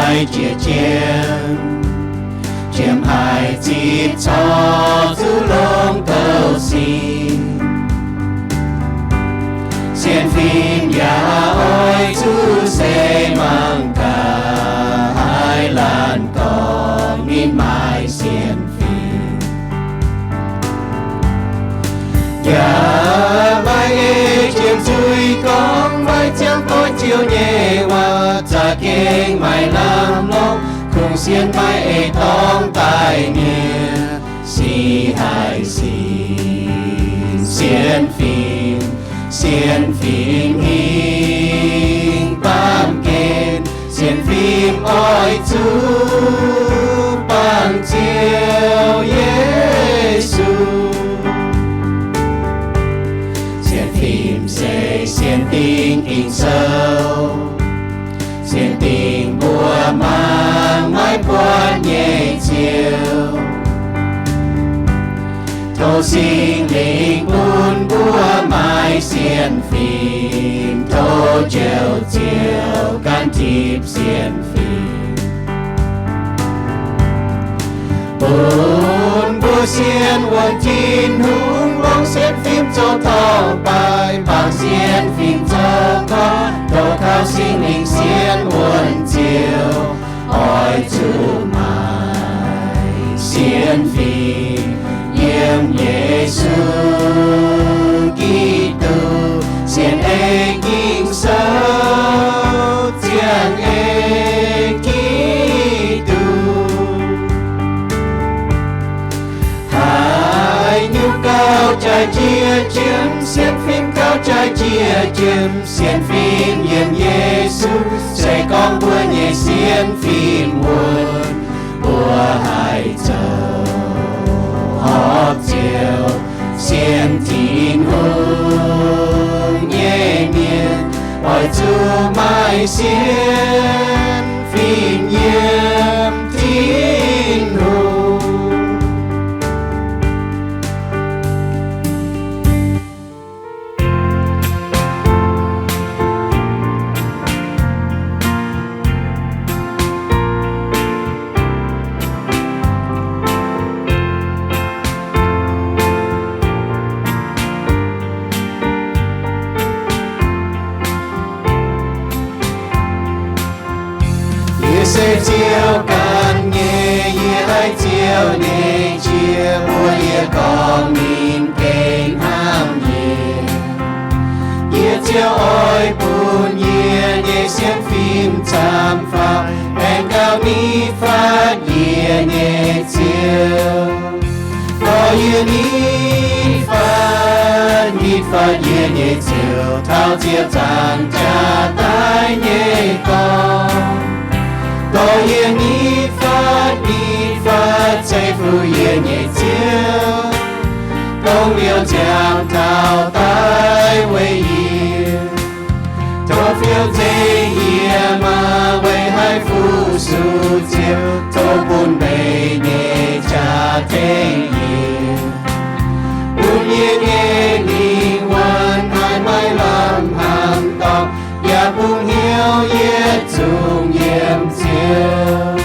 Maiv jiex jienv, jiem haic zipv corc zuqc longc douh sin. Sienx fim yaac oix zuqc se mangc gaax, haaix laanh dorngx ninh maaih sienx fim. Yaac maiv ei jiem zuiz gorngv maiv ziangh goiv Ziouv nyei waac, za'gengh maaih lamh lorngx kungx sienx maiv ei dorngx daaih nyei. Sic haih sic sienx fim, sienx fim hingh baamh gen, sienx fim oix zuqc bangc Ziouv Yesu. Sienx fim se sienx dingc Ging-Sou, sienx dingc mbuo mangc maiv buatc nyei Ziouv. Tov Singx Lingh bun mbuo maaih sienx fim, tov Njoux Ziouv gan tipc sienx fim. Bun mbuo sienx wuonc Tin-Hungh, longc sienx fim zoux torngv-baaix, bangc sienx fim zoux gorn, tov taux Singx Lingh sienx wuonc Ziouv. Oix zuqc maaih sienx fim yiem Yesu Giduc, sienx ei Ging-Sou, ziangh ei Giduc. Haaix nyungc gauh jaaix jiex jienv, sienx fim gauh jaaix jiex jienv, sienx fim yiem Yesu, se gorngv mbuo nyei sienx fim wuonc, mbuo haih zoux horpc Ziouv, sienx Tin-Hungh nyei mienh. Oix zuqc maaih sienx fim yiem Tin-Hungh. Yie se Ziouv ganh nyei, yie haih Ziouv nyei qiex, mbuox yie gorngv ninh gengh hnamv yie. Yie Ziouv oix bun yie nyei sienx fim camv faaux, aengx gauh nitv fatv yie nyei Ziouv. Dorh yie nitv fatv, nitv fatv yie nyei Ziouv, taux ziepc nzaangc jaax daaih nyei dorngx. Dorh yie nitv fatv, nitv fatv ceix fuqv yie nyei Ziouv, dongh liouh nziaamv taux daaih weic yie. Tov fiou nzengc yie maah! Weic haih fu-sux Ziouv, tov bun meih nyei jaax tengx yie, bun yie nyei lingh wuonh haih maiv lamh hnaangx dorngx, yaac bun hnyouv yietc zungv yiem Ziouv.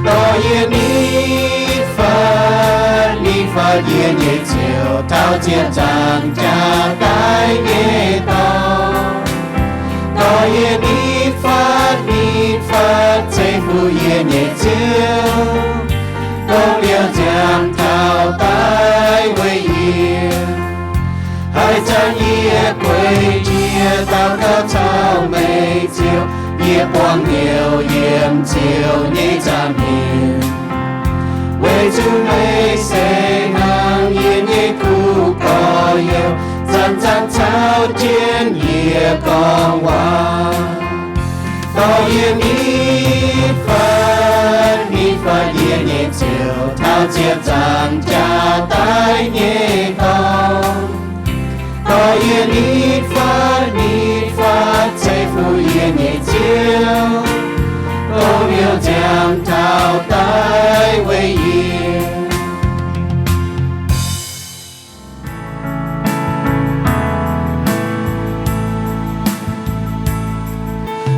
Dorh yie nitv fatv, nitv fatv yie nyei Ziouv, taux ziepc nzaangc jaax daaih nyei dorngx. Dorh yie nitv fatv, nitv fatv ceix fuqv yie nyei Ziouv, dongh liouh nziaamv taux daaih weic yie. Haaix zanc yie gueic jiex daux gaux caux meih Ziouv, yie buangh hnyouv yiem Ziouv nyei nza'hmien. Weic zuqc meih se hnangv yie nyei kuv gorx-youz, zanc-zanc caux jienv yie gorngv waac. Dorh yie nitv fatv, nitv fatv yie nyei Ziouv, taux ziepc nzaangc jaax daaih nyei dorngx. Dorh yie nitv fatv, nitv fatv ceix fuqv yie nyei Ziouv, dongh liouh nziaamv taux daaih weic yie.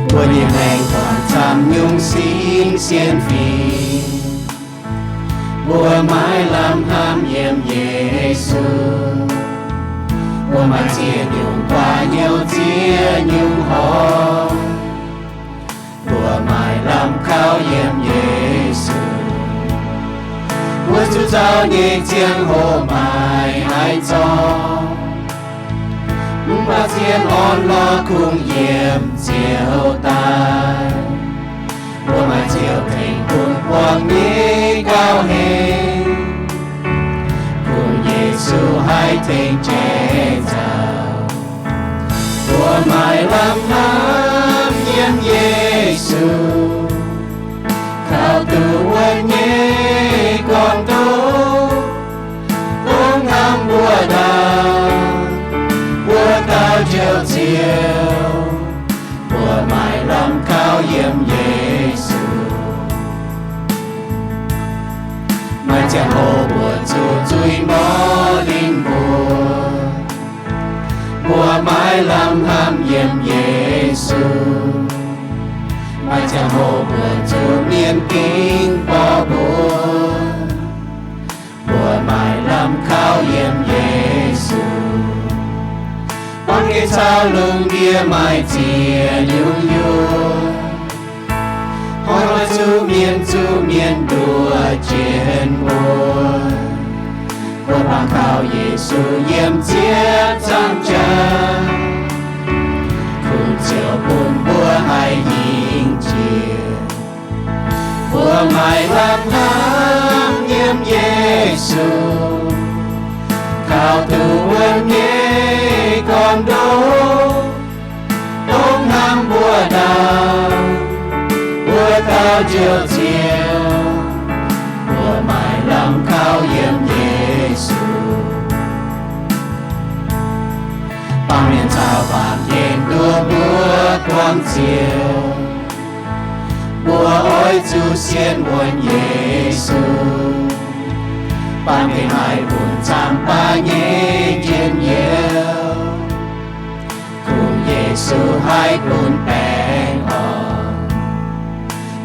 Mbuo nyei maengc buatc camv nyungc sic, sienx fim. Mbuo maiv lamh hnamv yiem Yesu. Mbuo maaih ziex nyungc guaax hnyouv ziex nyungc horc. Mbuo maiv lamh kaux yiem Yesu. Mbuo zuqc nzauh nyei ziangh hoc maiv haih zorqv. Mv baac zien orn lorz kungx yiem Ziouv daaih. Mbuo maaih Ziouv tengx bun buangh nyei gauh hengx. Kungx Yesu haih tengx jai nzauh. Mbuo maiv lamh hnamv yiem Yesu. Kaux duqv wuonv nyei gorn-ndoqv, dongh hnamv mbuo ndaangc, mbuo dauh Njoux Ziouv. Mbuo maiv lamh kaux yiem Yesu. Maaih ziangh hoc mbuo zuqc zuiz mborqv lingh mbuo. Mbuo maiv lamh hnamv yiem Yesu. Maaih ziangh hoc mbuo zuqc mienh gengh mborqv mbuo. Mbuo maiv lamh kaux yiem Yesu. Buangv gengh caux lungh ndiev maaih ziex nyungc yuoqc. Hnoi zuqc mienh zuqc mienh nduov jienv mbuo. Mbuo bangc kaux Yesu yiem ziepc zangc jaax. Kungx Ziouv bun mbuo haih hingh jiex. Mbuo maiv lamh hnamv yiem Yesu. Kaux duqv wuonv nyei gorn-ndoqv, dongh hnamv mbuo ndaangc, mbuo dauh Njoux Ziouv. Mbuo maiv lamh kaux yiem Yesu. Baamh mienh caux baamh gen nduov mbuo buangh Ziouv. Mbuo oix zuqc sienx wuonv Yesu. Baamh gen haih bun camv baac nyei njien-youh. Kungx Yesu haih bun baengh orn.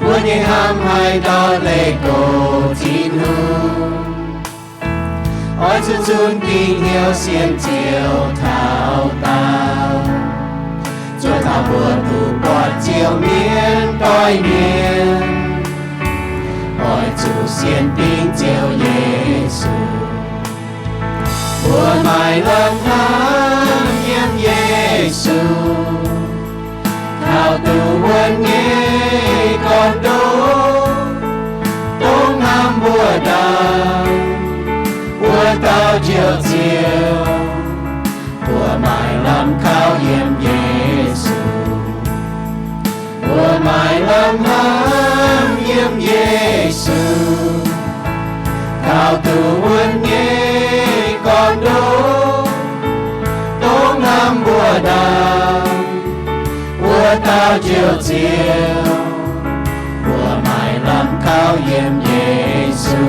Mbuo nyei hnamv haih ndortv leih go Tin-Hungh. Oix zuqc zunv ging hnyouv sienx Ziouv taux daauh, zuov taux mbuo duqv buatc Ziouv mienv doix-mienh. Oix zuqc sienx dingc Ziouv Yesu. Mbuo maiv lamh hnamv yiem Yesu. Kaux duqv wuonv nyei gorn-ndoqv, dongh hnamv mbuo ndaangc, mbuo dauh Njoux Ziouv. Mbuo maiv lamh kaux yiem Yesu. Mbuo maiv lamh hnamv yiem Yesu. Kaux duqv wuonv nyei gorn-ndoqv, dongh hnamv mbuo ndaangc, mbuo dauh Njoux Ziouv. Mbuo maiv lamh kaux yiem Yesu.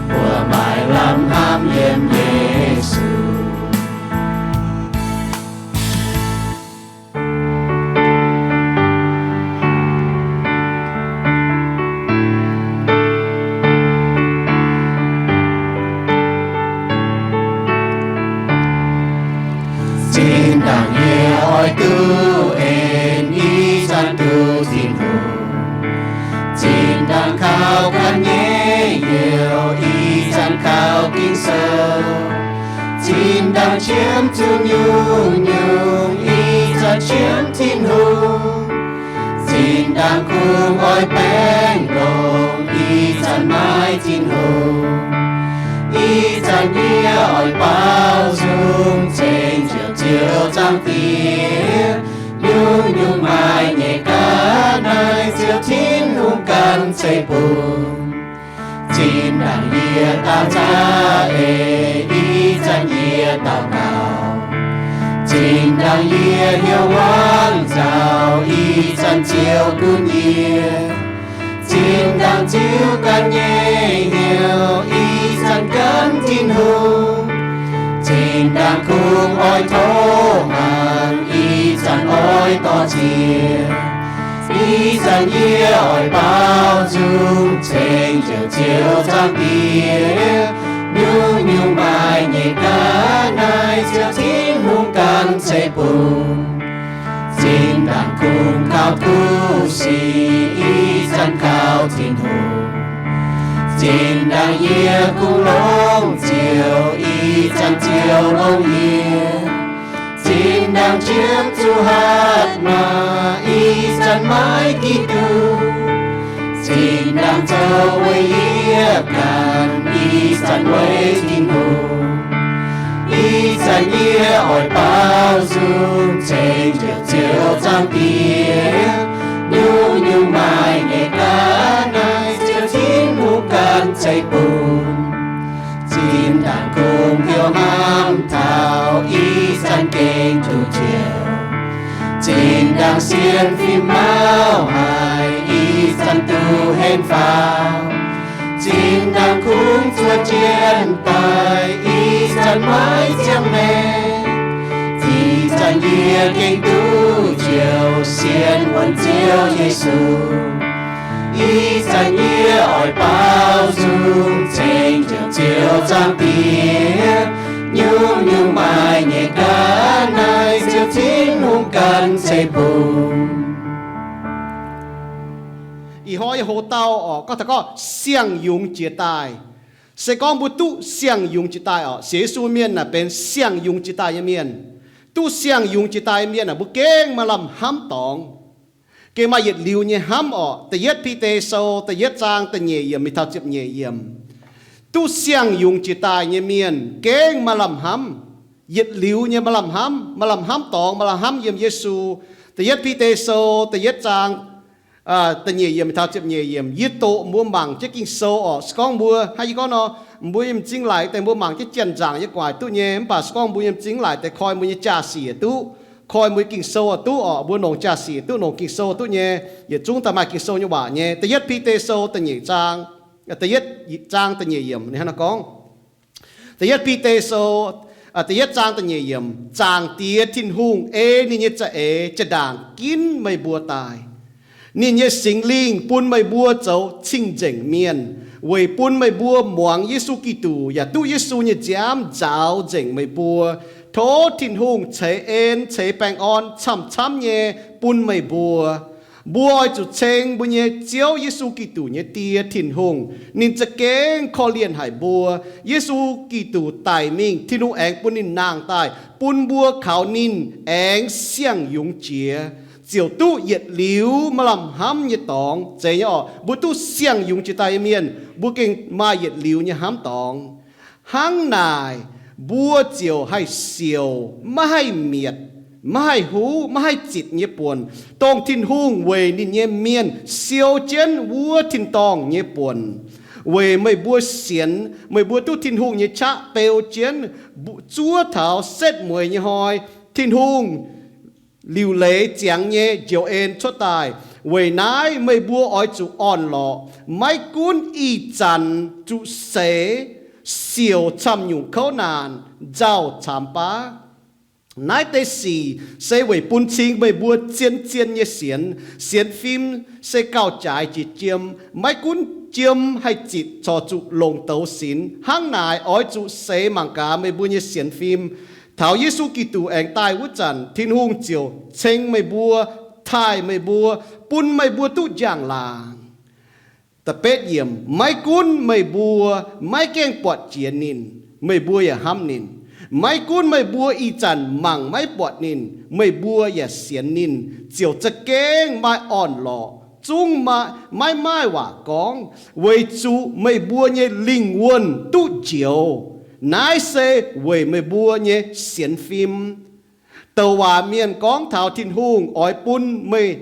Mbuo maiv lamh hnamv yiem Yesu. Zinh ndaangc yie oix duqv en, ih zanc duqv Tin-Hungh. Zinh ndaangc kaux ganh nyei hnyouv, ih zanc kaux Ging-Sou. Zinh ndaangc qiemx zuqc nyungc-nyungc, ih zanc qiemx Tin-Hungh. Zinh ndaangc kungx oix baengh longx, ih zanc maiv Tin-Hungh. Ih zanc yie oix baaux nzung ceng Ziouv, Ziouv Zaangc Diex. Nyungc-nyungc maaih nyei ga'naaiv, Ziouv Tin-Hungh ganh ceix bun. Zinh ndaangc yie daux nza'eix, ih zanc yie daux gaux. Zinh ndaangc yie hnyouv wangc nzauh, ih zanc Ziouv gunv yie. Zinh ndaangc ziux ganh nyei hnyouv, ih zanc gan Tin-Hungh. Zinh ndaangc kungx oix tov hmangx, ih zanc oix dorh ziex. Ih Ih zanc yie oix baaux nzung ceng Ziouv, Ziouv Zaangc Diex, nyungc-nyungc maaih nyei ga'naaiv Ziouv Tin-Hungh ganh ceix bun. Zinh ndaangc kungx kaux kuv sic, ih zanc kaux Tin-Hungh. Zinh ndaangc yie kungx longc Ziouv, ih zanc Ziouv longc yie. Zinh ndaangc qiemx zuqc hatc maaz, ih zanc maiv Giduc. Zinh ndaangc zoux weic yie ganh, ih zanc weic Tin-Hungh. Ih zanc yie oix baaux nzung ceng Ziouv, Ziouv Zaangc Diex, nyungc-nyungc maaih nyei ga'naaiv Ziouv Tin-Hungh ganh ceix bun. Zinh ndaangc kungx biouv hnamv taux, ih zanc gengh duqv njoux. Zinh ndaangc sienx fim mauv haic, ih zanc duqv henv faaux. Zinh ndaangc kungx zuov jienv daaih, ih zanc maiv ziangh maengc. Ih zanc yie gengh duqv njoux, sienx wuonx Ziouv Yesu. Ih zanc yie oix baaux nzung ceng Ziouv, Ziouv Zaangc Diex, nyungc-nyungc maaih nyei ga'naaiv Ziouv Tin-Hungh ganh ceix bun. Ih hnoi yie hoc dauh orqc, gorngv taux gorngv siang-yungz jiex daaih. Se gorngv mbuo duqv siang-yungz jiex daaih orqc, sienx Yesu mienh naaic benx siang-yungz jiex daaih nyei mienh. Duqv siang-yungz jiex daaih nyei mienh aah, mbuo gengh maaih lamh hnamv dorngx. Gengh maaih yietc liuz nyei hnamv orqc. Da'yietv Bide Sou da'yietv zaang da'nyeic yiemc mingh taux ziepc nyeic yiemc. Duqv siang-yungz jiex daaih nyei mienh gengh maaih lamh hnamv. Yietc liuz nyei maaih lamh hnamv, maaih lamh hnamv dorngx, maaih lamh hnamv yiem Yesu. Da'yietv Bide Sou da'yietv zaang da'nyeic yiemc taux ziepc nyeic yiemc. Yie doqc mbuo mangc jienv Ging-Sou orqc. Se gorngv mbuo, hnangv yie gorngv nor, mbuo nyei m'zing laaic deix mbuo mangc jienv janx-nzaangc yie guaaic duqv nyei. Mv baac se gorngv mbuo nyei m'zing laaic deix koi mbuo nyei jaa-sic duqv, koi mbuo Ging-Sou duqv orqc, mbuo longc jaa-sic duqv, longc Ging-Sou duqv nyei. Yietc zungv daaih maaih Ging-Sou nyei waac nyei. Da'yietv Bide Sou da'nyeic zaang, da'yietv zaang da'nyeic yiemc ninh hnangv naaiv gorngv. Da'yietv Bide Sou da'yietv zaang da'nyeic yiemc, Zaangc Diex Tin-Hungh ei ninh nyei za'eix jaa-ndaangc ginv meih mbuo daaih. Ninh nyei Singx Lingh bun meih mbuo zoux cing-nzengc mienh, weic bun meih mbuo muangx Yesu Giduc yaac duqv Yesu nyei nziaamv nzaaux nzengc meih mbuo. Tov Tin-Hungh ceix en ceix baengh orn camv-camv nyei bun meih mbuo. Mbuo oix zuqc ceng mbuo nyei Ziouv Yesu Giduc nyei Die Tin-Hungh. Ninh za'gengh korv-lienh haic mbuo. Yesu Giduc daic mingh, Tin-Hungh aengx bun ninh nangh daaih, bun mbuo kaux ninh aengx siang-yungz jiex, ziouc duqv yietc liuz maaih lamh hnamv nyei dorngx. Zeiz nyei orqc, mbuo duqv siang-yungz jiex daaih nyei mienh, mbuo gengh maaih yietc liuz nyei hnamv dorngx. Hnangv naaic, mbuo ziouc haih siouc, maiv haih mietc, maiv haih huv, maiv haih zitc nyei buonc, dongh Tin-Hungh weic ninh nyei mienh siou jienv wuov tin-dorngh nyei buonc. Weic meih mbuo sienx, meih mbuo duqv Tin-Hungh nyei qaqv beu jienv, zuov taux setv mueiz nyei hnoi, Tin-Hungh liuc leiz ziangx nyei njoux en cuotv daaih. Weic naaiv meih mbuo oix zuqc orn-lorqc, maiv gunv ih zanc zuqc seix, siouc camv-nyungc kouv naanc, nzauh caamx baav. Naaiv deix sic se weic bun cing meih mbuo zien-zien nyei sienx. Sienx fim se gauh jaaix jiex jiem, maiv gunv jiem haih zitc corc zuqc longc douz sinx. Hnangv naaic oix zuqc seix mangc gaax meih mbuo nyei sienx fim. Taux Yesu Giduc aengx daaih wuov zanc, Tin-Hungh ziouc ceng meih mbuo, taaih meih mbuo, bun meih mbuo duqv njang-laangc. Da'betv yiemc, maiv gunv meih mbuo maiv gaengh buatc jiex ninh, meih mbuo yaac hnamv ninh. Maiv gunv meih mbuo ih zanc mangc maiv buatc ninh, meih mbuo yaac sienx ninh, ziouc za'gengh maaih orn-lorqc, zungv maiv maaih waac gorngv, weic zuqc meih mbuo nyei lingh wuonh duqv njoux. Naaiv se weic meih mbuo nyei sienx fim. Douc waac mienh gorngv taux Tin-Hungh oix bun meih,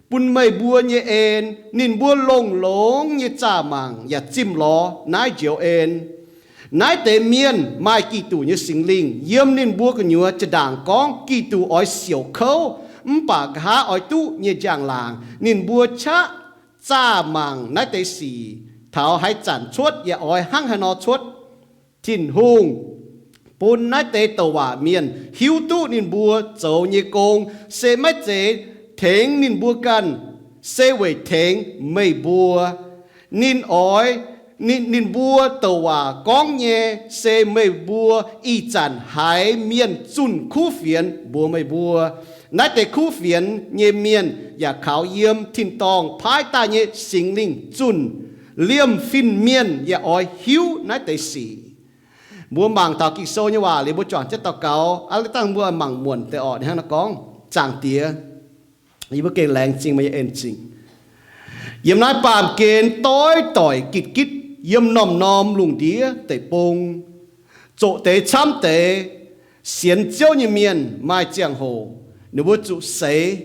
bun meih mbuo nyei en. Ninh mbuo longx-longx nyei zaah mangc yaac zimh lorz naaiv njoux en. Naaiv deix mienh maaih Giduc nyei Singx Lingh yiem ninh mbuo gu'nyuoz jaa-ndaangc gorngv Giduc oix siouc kouv, mv baac nqa'haav oix duqv nyei njang-laangc. Ninh mbuo qaqv zaah mangc naaiv deix sic, taux haaix zanc cuotv yaac oix hnangv haaix nor cuotv. Tin-Hungh bun naaiv deix douc waac mienh hiuv duqv ninh mbuo zoux nyei gong se maiv zeiz tengx ninh mbuo ganh, se weic tengx meih mbuo. Ninh oix, ninh, ninh mbuo douc waac gorngv nyei se meih mbuo ih zanc haiz mienh zunh kuv fienx mbuox meih mbuo. Naaiv deix kuv fienx nyei mienh yaac kaux yiem tin-dorngh paaiv daaih nyei Singx Lingh zunh. Liemh fin-mienh yaac oix hiuv naaiv deix sic. Mbuo mangc taux Ging-Sou nyei waac liuz, mbuo juangc jienv daux gaux. Aav dangh mbuo mangc muonc deix orqc, ninh hnangv naaiv gorngv, Zaangc Diex, yie mbuo gengh laengz zingh meih nyei en-zingc. Yiem naaiv baamh gen doix-doic gitv-gitv, yiem norm-norm lungh ndiev deic-bung, zoqc deix camv deix, sienx Ziouv nyei mienh maaih ziangh hoc ninh mbuo zuqc seix,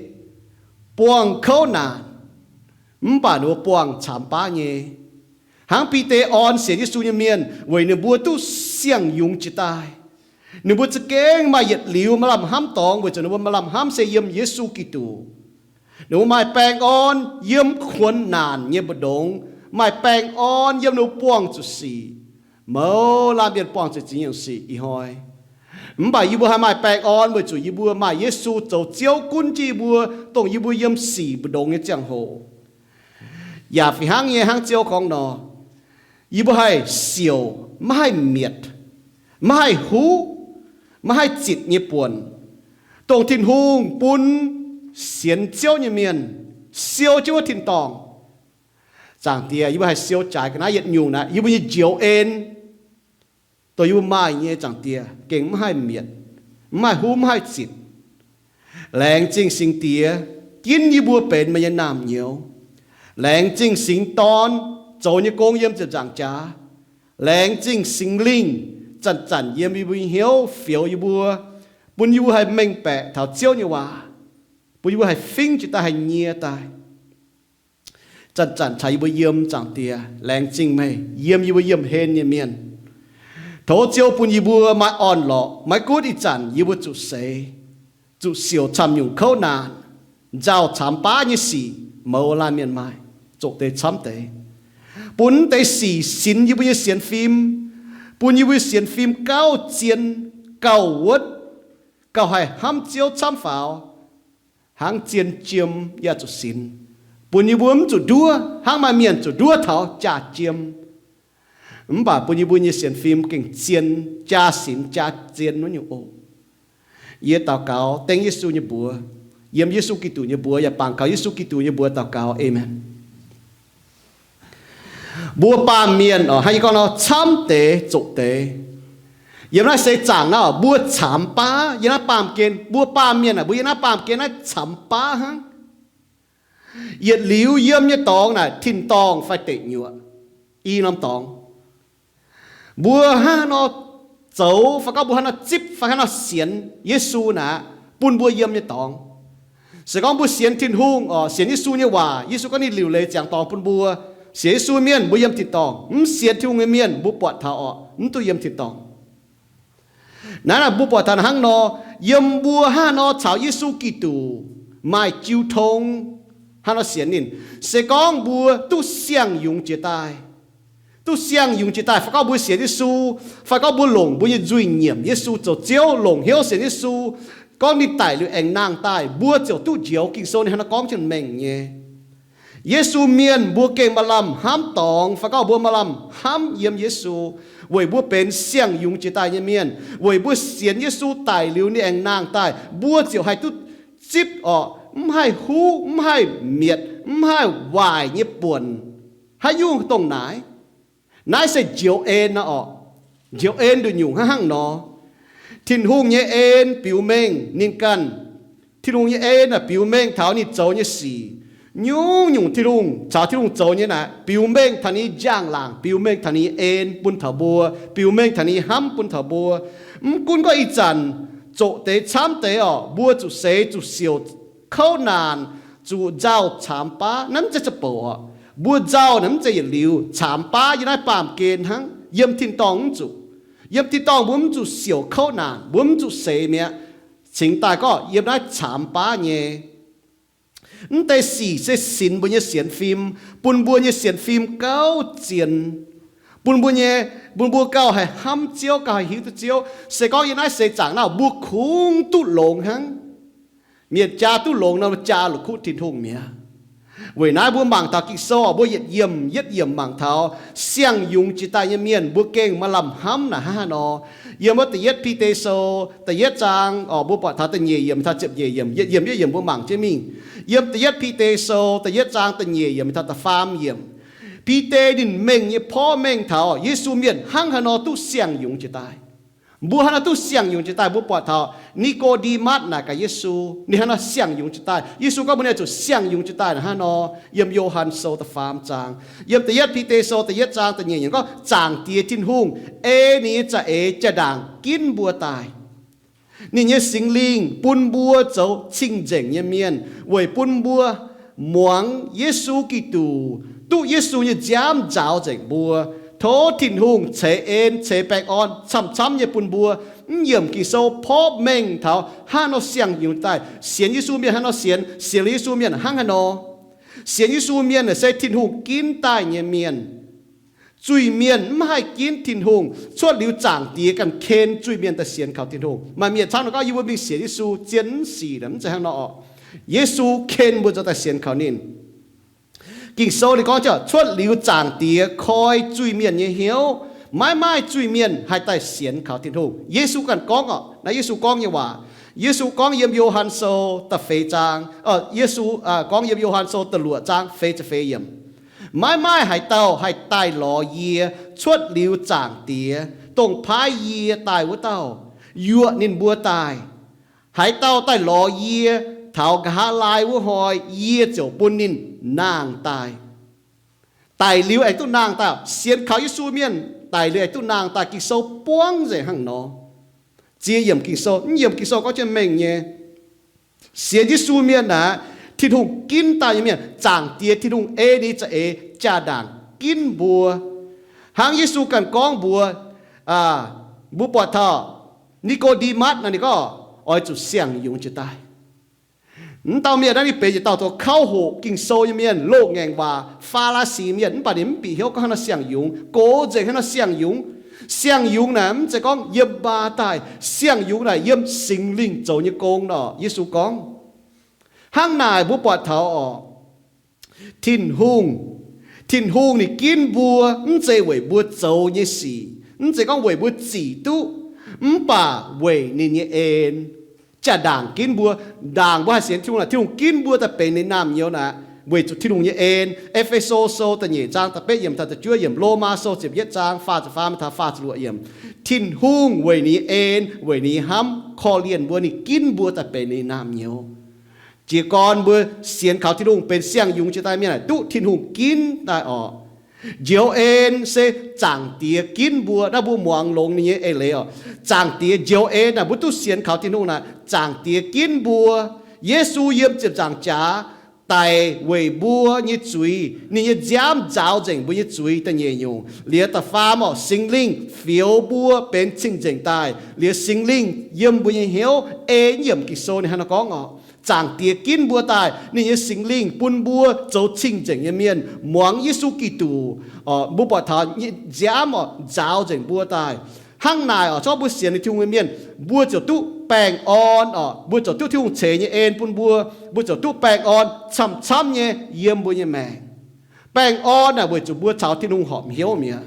buangh kouv naanc, mv baac ninh mbuo buangh caamx baav nyei. Hnangv Bide orn sienx Yesu nyei mienh weic ninh mbuo duqv siang-yungz jiex daaih. Ninh mbuo za'gengh maaih yietc liuz maaih lamh hnamv dorngx weic zuqc ninh mbuo maaih lamh hnamv se yiem Yesu Giduc. Ninh mbuo maaih baengh orn yiem kuonx naanc nyei mbu'ndongx, maaih baengh orn yiem ninh mbuo buangh zuqc sic. Mouz laanh mienh buangh zuqc ziex nyungc sic ih hnoi. Mv baac yie mbuo haih maaih baengh orn weic zuqc yie mbuo maaih Yesu zoux Ziouv gunv jienv yie mbuo, dongh yie mbuo yiem sic mbu'ndongx nyei ziangh hoc. Yaac fih hnangv nyei, hnangv Ziouv gorngv nor, yie mbuo haih siouc, maiv haih mietc, maiv haih huv, maiv haih zitc nyei buonc, dongh Tin-Hungh bun sienx Ziouv nyei mienh siou jienv wuov tin-dorngh. Zaangc Diex, yie mbuo haih siou jaaix ga'naaiv yietc nyungc naaiv, yie mbuo nyei njoux en, dongh yie mbuo maaih nyei, Zaangc Diex, gengh maiv haih mietc, maiv haih huv, maiv haih zitc. Laengz zingh Singx Diex ginv yie mbuo benx meih nyei naamh nyouz. Laengz zingh Singx Dorn zoux nyei gong yiem ziepc nzaangc jaax. Laengz zingh Singx Lingh zanc-zanc yiem yie mbuo nyei hnyouv fioux yie mbuo, bun yie mbuo haih mengh baeqc taux Ziouv nyei waac, bun yie mbuo haih fingv jiex daaih, haih nyie daaih. Zanc-zanc caux yie mbuo yiem, Zaangc Diex, laengz zingh meih yiem yie mbuo yiemh hlen nyei mienh. Tov Ziouv bun yie mbuo maaih orn-lorqc, maiv gunv ih zanc yie mbuo zuqc seix, zuqc siouc camv nyungc kouv naanc, nzauh caamx baav nyei sic, mouz laanh mienh maaih, zoqc deix camv deix, bun deix sic sinx yie mbuo nyei sienx fim, bun yie mbuo sienx fim gauh zien, gauh wuonv, gauh haih hnamv Ziouv camv faaux, hnangv zien jiem yaac zuqc sinx, bun yie mbuo mv zuqc nduov hnangv maaih mienh zuqc nduov taux jaa jiem. Mv baac bun yie mbuo nyei sienx fim gengh zien, jaa sinx jaa zien wuov nyungc oc. Yie daux gaux dengv Yesu nyei mbuox, yiem Yesu Giduc nyei mbuox yaac bangc kaux Yesu Giduc nyei mbuox daux gaux, aamen. Mbuo baamh mienh oc, hnangv yie gorngv nor, camv deix zoqc deix. Yiem naaiv seix zaangc naaiv oc, mbuo caamx baav. Yiem naaiv baamh gen, mbuo baamh mienh aah, mbuo yiem naaiv baamh gen naaiv caamx baav hnangv. Yietc liuz yiem nyei dorngx naaic tin-dorngh fai deic nyuoqc, i norm dorngx. Mbuo hnangv haaix nor zoux fai gorngv mbuo hnangv haaix nor zipv fai hnangv haaix nor sienx Yesu naaic, bun mbuo yiem nyei dorngx. Se gorngv mbuo sienx Tin-Hungh oc, sienx Yesu nyei waac, Yesu gorngv ninh liuc leiz ziangx dorngx bun mbuo. Sienx Yesu mienh mbuo yiem tin-dorngh. Mv sienx Tin-Hungh nyei mienh mbuo buatc taux oc, mv duqv yiem tin-dorngh. Naaiv naaic mbuo buatc taux hnangv nor, yiem mbuo hnangv haaix nor caux Yesu Giduc maaih jiu tong, hnangv haaix nor sienx ninh, se gorngv mbuo duqv siang-yungz jiex daaih. Duqv siang-yungz jiex daaih fai gorngv mbuo sienx Yesu, fai gorngv mbuo longc mbuo nyei nzuih nyiemc Yesu zoux Ziouv, longc hnyouv sienx Yesu, gorngv ninh daic liuz aengx nangh daaih, mbuo ziouc duqv njoux. Ging-Sou ninh hnangv naaiv gorngv jienv mengh nyei. Yesu mienh mbuo gengh maaih lamh hnamv dorngx fai gorngv mbuo maaih lamh hnamv yiem Yesu, weic mbuo benx siang-yungz jiex daaih nyei mienh, weic mbuo sienx Yesu daic liuz ninh aengx nangh daaih, mbuo ziouc haih duqv zipv orqc, mv haih huv, mv haih mietc, mv haih waaic nyei buonc haaix nyungc dongh naaic. Naaiv se njoux en nor orqc. Njoux en nduqc nyungc hnangv haaix nor. Tin-Hungh nyei en biux mengh ninh ganh. Tin-Hungh nyei en naaic biux mengh taux ninh zoux nyei sic. Nyungc-nyungc Tin-Hungh caux Tin-Hungh zoux nyei naaic biux mengh taux ninh nyei njang-laangc, biux mengh taux ninh nyei en bun taux mbuo, biux mengh taux ninh nyei hnamv bun taux mbuo. Mv gunv gorngv ih zanc zoqc deix camv deix orqc, mbuo zuqc seix, zuqc siouc kouv naanc, zuqc nzauh caamx baav, naaiv mv zeiz za'bouc orqc. Mbuo nzauh naaic mv zeiz yietc liuz, caamx baav yiem naaiv baamh gen hnangv. Yiem tin-dorngh mv zuqc. Yiem tin-dorngh mbuo mv zuqc siouc kouv naanc, mbuo mv zuqc seix mi'aqv. Cingx daaih gorngv yiem naaiv caamx baav nyei. Mv deix sic se sinx mbuo nyei sienx fim, bun mbuo nyei sienx fim gauh zien, bun mbuo nyei, bun mbuo gauh haih hnamv Ziouv, gauh haih hiuv duqv Ziouv. Se gorngv yiem naaiv seix zaangc naaiv mbuo kungx duqv longx hnangv. Mienh jaa duqv longx nor, jaa la'kuqv Tin-Hungh mi'aqv. Weic naaiv mbuo mangc taux Ging-Sou oc, mbuo yietc yiemc yietc yiemc mangc taux siang-yungz jiex daaih nyei mienh, mbuo gengh maaih lamh hnamv naaic hnangv haaix nor. Yiem wuov Da'yietv Bide Sou da'yietv zaang oc, mbuo buatc taux da'nyeic yiemc taux ziepc nyeic yiemc, yietc yiemc yietc yiemc mbuo mangc jienv mingh. Yiem Da'yietv Bide Sou da'yietv zaang da'nyeic yiemc taux da'faam yiemc, Bide ninh mengh nyei porv mengh taux Yesu mienh hnangv haaix nor duqv siang-yungz jiex daaih. Mbuo haaix nor duqv siang-yungz jiex daaih? Mbuo buatc taux Ni^ko^nde^matv naaic gaax Yesu, ninh haaix nor siang-yungz jiex daaih? Yesu gorngv mbuo ninh zuqc siang-yungz jiex daaih hnangv haaix nor? Yiem Yo^han Sou da'faam zaang, yiem Da'yietv Bide Sou da'yietv zaang da'nyeic yiemc gorngv, Zaangc Diex Tin-Hungh ei ninh nyei za'eix jaa-ndaangc ginv mbuo daaih. Ninh nyei Singx Lingh bun mbuo zoux cing-nzengc nyei mienh, weic bun mbuo muangx Yesu Giduc, duqv Yesu nyei nziaamv nzaaux nzengc mbuo. Tov Tin-Hungh ceix en ceix baengh orn camv-camv nyei bun mbuo. Mv yiemc Ging-Sou porv mengh taux hnangv haaix nor siang-yungz daaih, sienx Yesu mienh hnangv haaix nor sienx, sienx liuz Yesu mienh hnangv haaix nor. Sienx Yesu mienh naaic se Tin-Hungh ginv daaih nyei mienh. Zuiz-mienh mv haih ginv Tin-Hungh. Cuotv liuz Zaangc Diex ganh ken zuiz-mienh daaih sienx kaux Tin-Hungh. Maaih mienh camv nor gorngv, yie mbuo mingh sienx Yesu zien mv sic, mv zeiz hnangv nor oc. Yesu ken mbuo zoux daaih sienx kaux ninh. Ging-Sou ninh gorngv, cuotv liuz Zaangc Diex koi zuiz-mienh nyei hnyouv, maiv maaih zuiz-mienh haih daaih sienx kaux Tin-Hungh. Yesu ganh gorngv oc, naaiv Yesu gorngv nyei waac. Yesu gorngv yiem Yo^han Sou da'feix zaang, Yesu gorngv yiem Yo^han Sou da'luoqc zaang feix ziepc feix yiemc, Maiv maaih haaix dauh haih daaih lorz yie cuotv liuz Zaangc Diex, dongh paaiv yie daaih wuov dauh, yuoqc ninh mbuo daaih. Haaix dauh daaih lorz yie taux nqa'haav laai wuov hnoi, yie ziouc bun ninh nangh daaih. Daic liuz aengx duqv nangh daaih. Sienx kaux Yesu mienh daic liuz aengx duqv nangh daaih. Ging-Sou buangv nzengc hnangv nor. Ziex yiemc Ging-Sou, mv yiemc Ging-Sou gorngv jienv mengh nyei. Sienx Yesu mienh aeqv, Tin-Hungh ginv daaih nyei mienh, Zaangc Diex Tin-Hungh ei ninh za'eix jaa-ndaangc ginv mbuo. Hnangv Yesu ganh gorngv mbuox, mbuo buatc taux Ni^ko^nde^matv naaic, ninh gorngv, oix zuqc siang-yungz jiex daaih. Mv dauh mienh naaiv ninh benx yietc dauh zoux kauv hoqc Ging-Sou nyei mienh, loz-ngaengc waac, Faa^laa^si mienh, mv baac ninh mv bieqc hnyouv gorngv haaix nor siang-yungz, gox nzengc haaix nor siang-yungz. Siang-yungz naaic mv zeiz gorngv yiem maa daaih, siang-yungz naaic yiem Singx Lingh zoux nyei gong nor, Yesu gorngv. Hnangv naaic mbuo buatc taux oc, Tin-Hungh, Tin-Hungh ninh ginv mbuo mv zeiz weic mbuo zoux nyei sic, mv zeiz gorngv weic mbuo zic duqv, mv baac weic ninh nyei en. Jaa-ndaangc ginv mbuo, ndaangc mbuo haih sienx Tin-Hungh naaic, Tin-Hungh ginv mbuo daaih benx ninh naamh nyouz naaic, weic zuqc Tin-Hungh nyei en. E^fe^so Sou da'nyeic zaang da'betv yiemc taux da'juov yiemc, Lomaa Sou ziepc yietv zaang faah ziepc faam taux faah ziepc luoqc yiemc. Tin-Hungh weic ninh nyei en, weic ninh nyei hnamv korv-lienh mbuo, ninh ginv mbuo daaih benx ninh naamh nyouz. Jiez gorn mbuo sienx kaux Tin-Hungh benx siang-yungz jiex daaih mienh naaic, duqv Tin-Hungh ginv daaih oc. Njoux en se Zaangc Diex ginv mbuo. Naaiv mbuo muangx longx ninh nyei eix leiz oc. Zaangc Diex njoux en naaic, mbuo duqv sienx kaux Tin-Hungh naaic, Zaangc Diex ginv mbuo. Yesu yiem ziepc nzaangc jaax daic weic mbuo nyei zuiz, ninh nyei nziaamv nzaaux nzengc mbuo nyei zuiz, da'nyeic nyungc. Liuz da'faam oc, Singx Lingh fioux mbuo benx cing-nzengc daaih. Liuz Singx Lingh yiem mbuo nyei hnyouv. Ei yiemc Ging-Sou ninh hnangv naaiv gorngv oc, Zaangc Diex ginv mbuo daaih, ninh nyei Singx Lingh bun mbuo zoux cing-nzengc nyei mienh, muangx Yesu Giduc. Mbuo buatc taux nziaamv oc, nzaaux nzengc mbuo daaih. Hnangv naaic oc, zorqv mbuo sienx Tin-Hungh nyei mienh, mbuo ziouc duqv baengh orn oc, mbuo ziouc duqv Tin-Hungh ceix nyei en bun mbuo, mbuo ziouc duqv baengh orn camv-camv nyei yiem mbuo nyei maengc. Baengh orn naaic weic zuqc mbuo caux Tin-Hungh horpc hnyouv mi'aqv.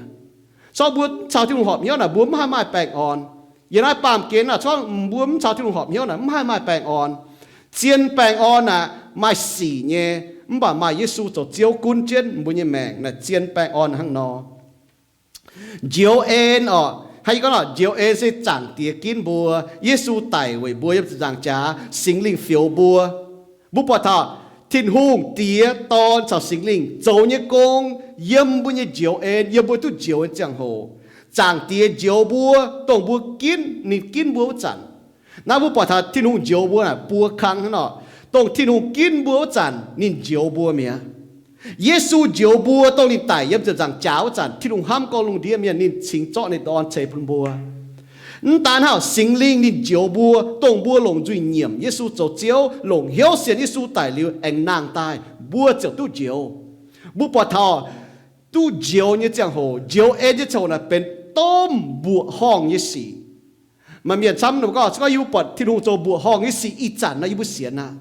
Zorqv mbuo mv caux Tin-Hungh horpc hnyouv naaic, mbuo mv haih maaih baengh orn. Yiem naaiv baamh gen naaic, zorqv mbuo mv caux Tin-Hungh horpc hnyouv naaic, mv haih maaih baengh orn. Zien baengh orn naaic maaih sic nyei, mv baac maaih Yesu zoux Ziouv gunv jienv mbuo nyei maengc naaic, zien baengh orn hnangv nor. Njoux en oc, hnangv yie gorngv nor, njoux en se Zaangc Diex ginv mbuo. Yesu daic weic mbuo yiem ziepc nzaangc jaax, Singx Lingh fioux mbuo. Mbuo buatc taux Tin-Hungh Diex, Dorn caux Singx Lingh zoux nyei gong yiem mbuo nyei njoux en, yiem mbuo duqv njoux nyei ziangh hoc. Zaangc Diex njoux mbuo, dongh mbuo ginv, ninh ginv mbuo wuov zanc. Naaiv mbuo buatc taux Tin-Hungh njoux mbuo naaic buo kang hnangv nor. Dongh Tin-Hungh ginv mbuo wuov zanc, ninh njoux mbuo mi'aqv. Yesu njoux mbuo, dongh ninh daic yiem ziepc nzaangc jaax wuov zanc, Tin-Hungh hnamv gorngv lungh ndiev mienh, ninh cingx zorqv ninh Dorn ceix bun mbuo. Mv daan hnangv, Singx Lingh ninh njoux mbuo, dongh mbuo longc nzuih nyiemc Yesu zoux Ziouv, longc hnyouv sienx Yesu daic liuz aengx nangh daaih, mbuo ziouc duqv njoux. Mbuo buatc taux duqv njoux nyei ziangh hoc, njoux en nyei ziangh hoc naaic benx domh mbuoqc horngh nyei sic. Maaih mienh camv gorngv, se gorngv yie mbuo buatc Tin-Hungh zoux mbuoqc horngh nyei sic ih zanc nor, yie mbuo sienx aqv.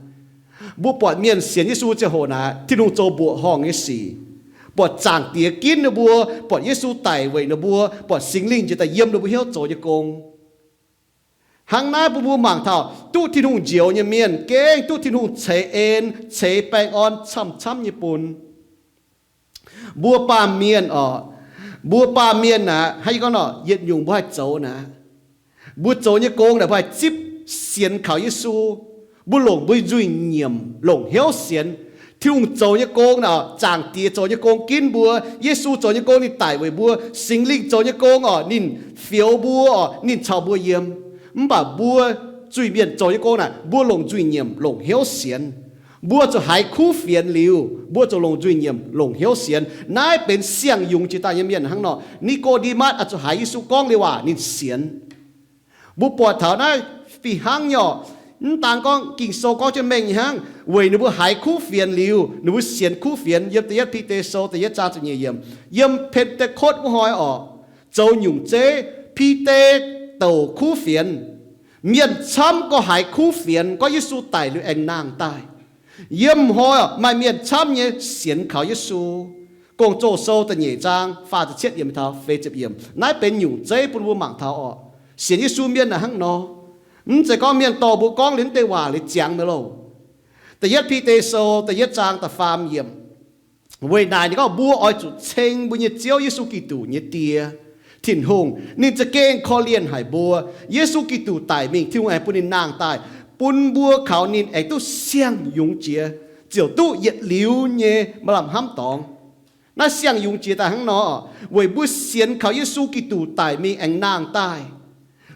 Mbuo buatc mienh sienx Yesu ziangh hoc naaic, Tin-Hungh zoux mbuoqc horngh nyei sic, buatc Zaangc Diex ginv ninh mbuo, buatc Yesu daic weic ninh mbuo, buatc Singx Lingh njiec daaih yiem ninh mbuo hnyouv zoux nyei gong. Hnangv naaiv bun mbuo mangc taux duqv Tin-Hungh njoux nyei mienh gengh duqv Tin-Hungh ceix en, ceix baengh orn camv-camv nyei bun. Mbuo baamh mienh oc, mbuo baamh mienh naaic, hnangv yie gorngv nor, yietc nyungc mbuo haih zoux naaic, mbuo zoux nyei gong naaic mbuo haih zipv sienx kaux Yesu. Mbuo longc mbuo nzuih nyiemc, longc hnyouv sienx. Tin-Hungh zoux nyei gong naaic, Zaangc Diex zoux nyei gong ginv mbuo, Yesu zoux nyei gong ninh daic weic mbuo, Singx Lingh zoux nyei gong oc, ninh fioux mbuo oc, ninh caux mbuo yiem. Mv baac mbuo zuiz-mienh zoux nyei gong naaic, mbuo longc nzuih nyiemc, longc hnyouv sienx. Mbuo zuqc haiz kuv fienx liuz, mbuo zuqc longc nzuih nyiemc, longc hnyouv sienx. Naaiv benx siang-yungz jiex daaih nyei mienh hnangv nor. Ni^ko^nde^matv oix zuqc haiz Yesu gorngv liuz waac ninh sienx. Mbuo buatc taux naaiv fih hnangv nyei oc. Mv daan gorngv Ging-Sou gorngv jienv mengh nyei hnangv, weic ninh mbuo haiz kuv fienx liuz, ninh mbuo sienx kuv fienx. Yiem da'yietv Bide Sou da'yietv zaang ziepc nyeic yiemc, yiem Pen^te^kotv wuov hnoi oc, zoux nyungc zeiv, Bide douc kuv fienx. Mienh camv gorx haiz kuv fienx gorngv Yesu daic liuz aengx nangh daaih. Yiem hnoi maaih mienh camv nyei sienx kaux Yesu. Gong-Zoh Sou da'nyeic zaang faah ziepc cietv yiemc taux feix ziepc yiemc. Naaiv benx nyungc zeiv bun mbuo mangc taux oc. Sienx Yesu mienh naaic hnangv nor. Mv zeiz gorngv mienh dorh mbuo gorngv liuz deix waac liuz ziangx mi'aqv loh. Da'yietv Bide Sou da'yietv zaang da'faam yiemc. Weic naaic ninh gorngv mbuo oix zuqc ceng mbuo nyei Ziouv Yesu Giduc nyei Die, Tin-Hungh, ninh za'gengh korv-lienh haic mbuo. Yesu Giduc daic mingh, Tin-Hungh aengx bun ninh nangh daaih, bun mbuo kaux ninh aengx duqv siang-yungz jiex, ziouc duqv yietc liuz nyei maaih lamh hnamv dorngx. Naaiv siang-yungz jiex daaih hnangv nor, weic mbuo sienx kaux Yesu Giduc daic mingh aengx nangh daaih.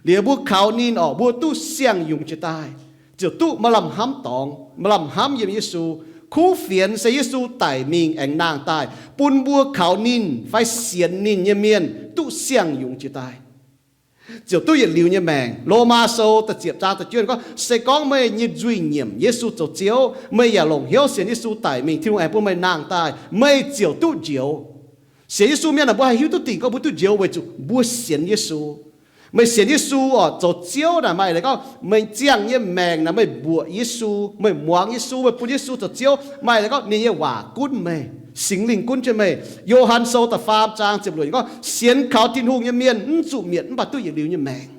Liuz mbuo kaux ninh oc, mbuo duqv siang-yungz jiex daaih, ziouc duqv maaih lamh hnamv dorngx, maaih lamh hnamv yiem Yesu. Kuv fienx se Yesu daic mingh aengx nangh daaih, bun mbuo kaux ninh fai sienx ninh nyei mienh duqv siang-yungz jiex daaih, ziouc duqv yietc liuz nyei maengc. Lomaa Sou da'ziepc zaang da'juov gorngv, se gorngv meih nyei nzuih nyiemc Yesu zoux Ziouv, meih yaac longc hnyouv sienx Yesu daic mingh, Tin-Hungh aengx bun meih nangh daaih, meih ziouc duqv njoux. Sienx Yesu mienh naaic, mbuo haih hiuv duqv dingc gorngv mbuo duqv njoux weic zuqc mbuo sienx Yesu. Meih sienx Yesu oc, zoux Ziouv naaic, maaih leiz gorngv meih ziangh nyei maengc naaic meih mbuoqc Yesu, meih muangx Yesu, meih bun Yesu zoux Ziouv, maaih leiz gorngv ninh nyei waac gunv meih, Singx Lingh gunv jienv meih. Yo^han Sou da'faam zaang ziepc luoqc gorngv, sienx kaux Tin-Hungh nyei mienh mv zuqc mietc mv baac duqv yietc liuz nyei maengc.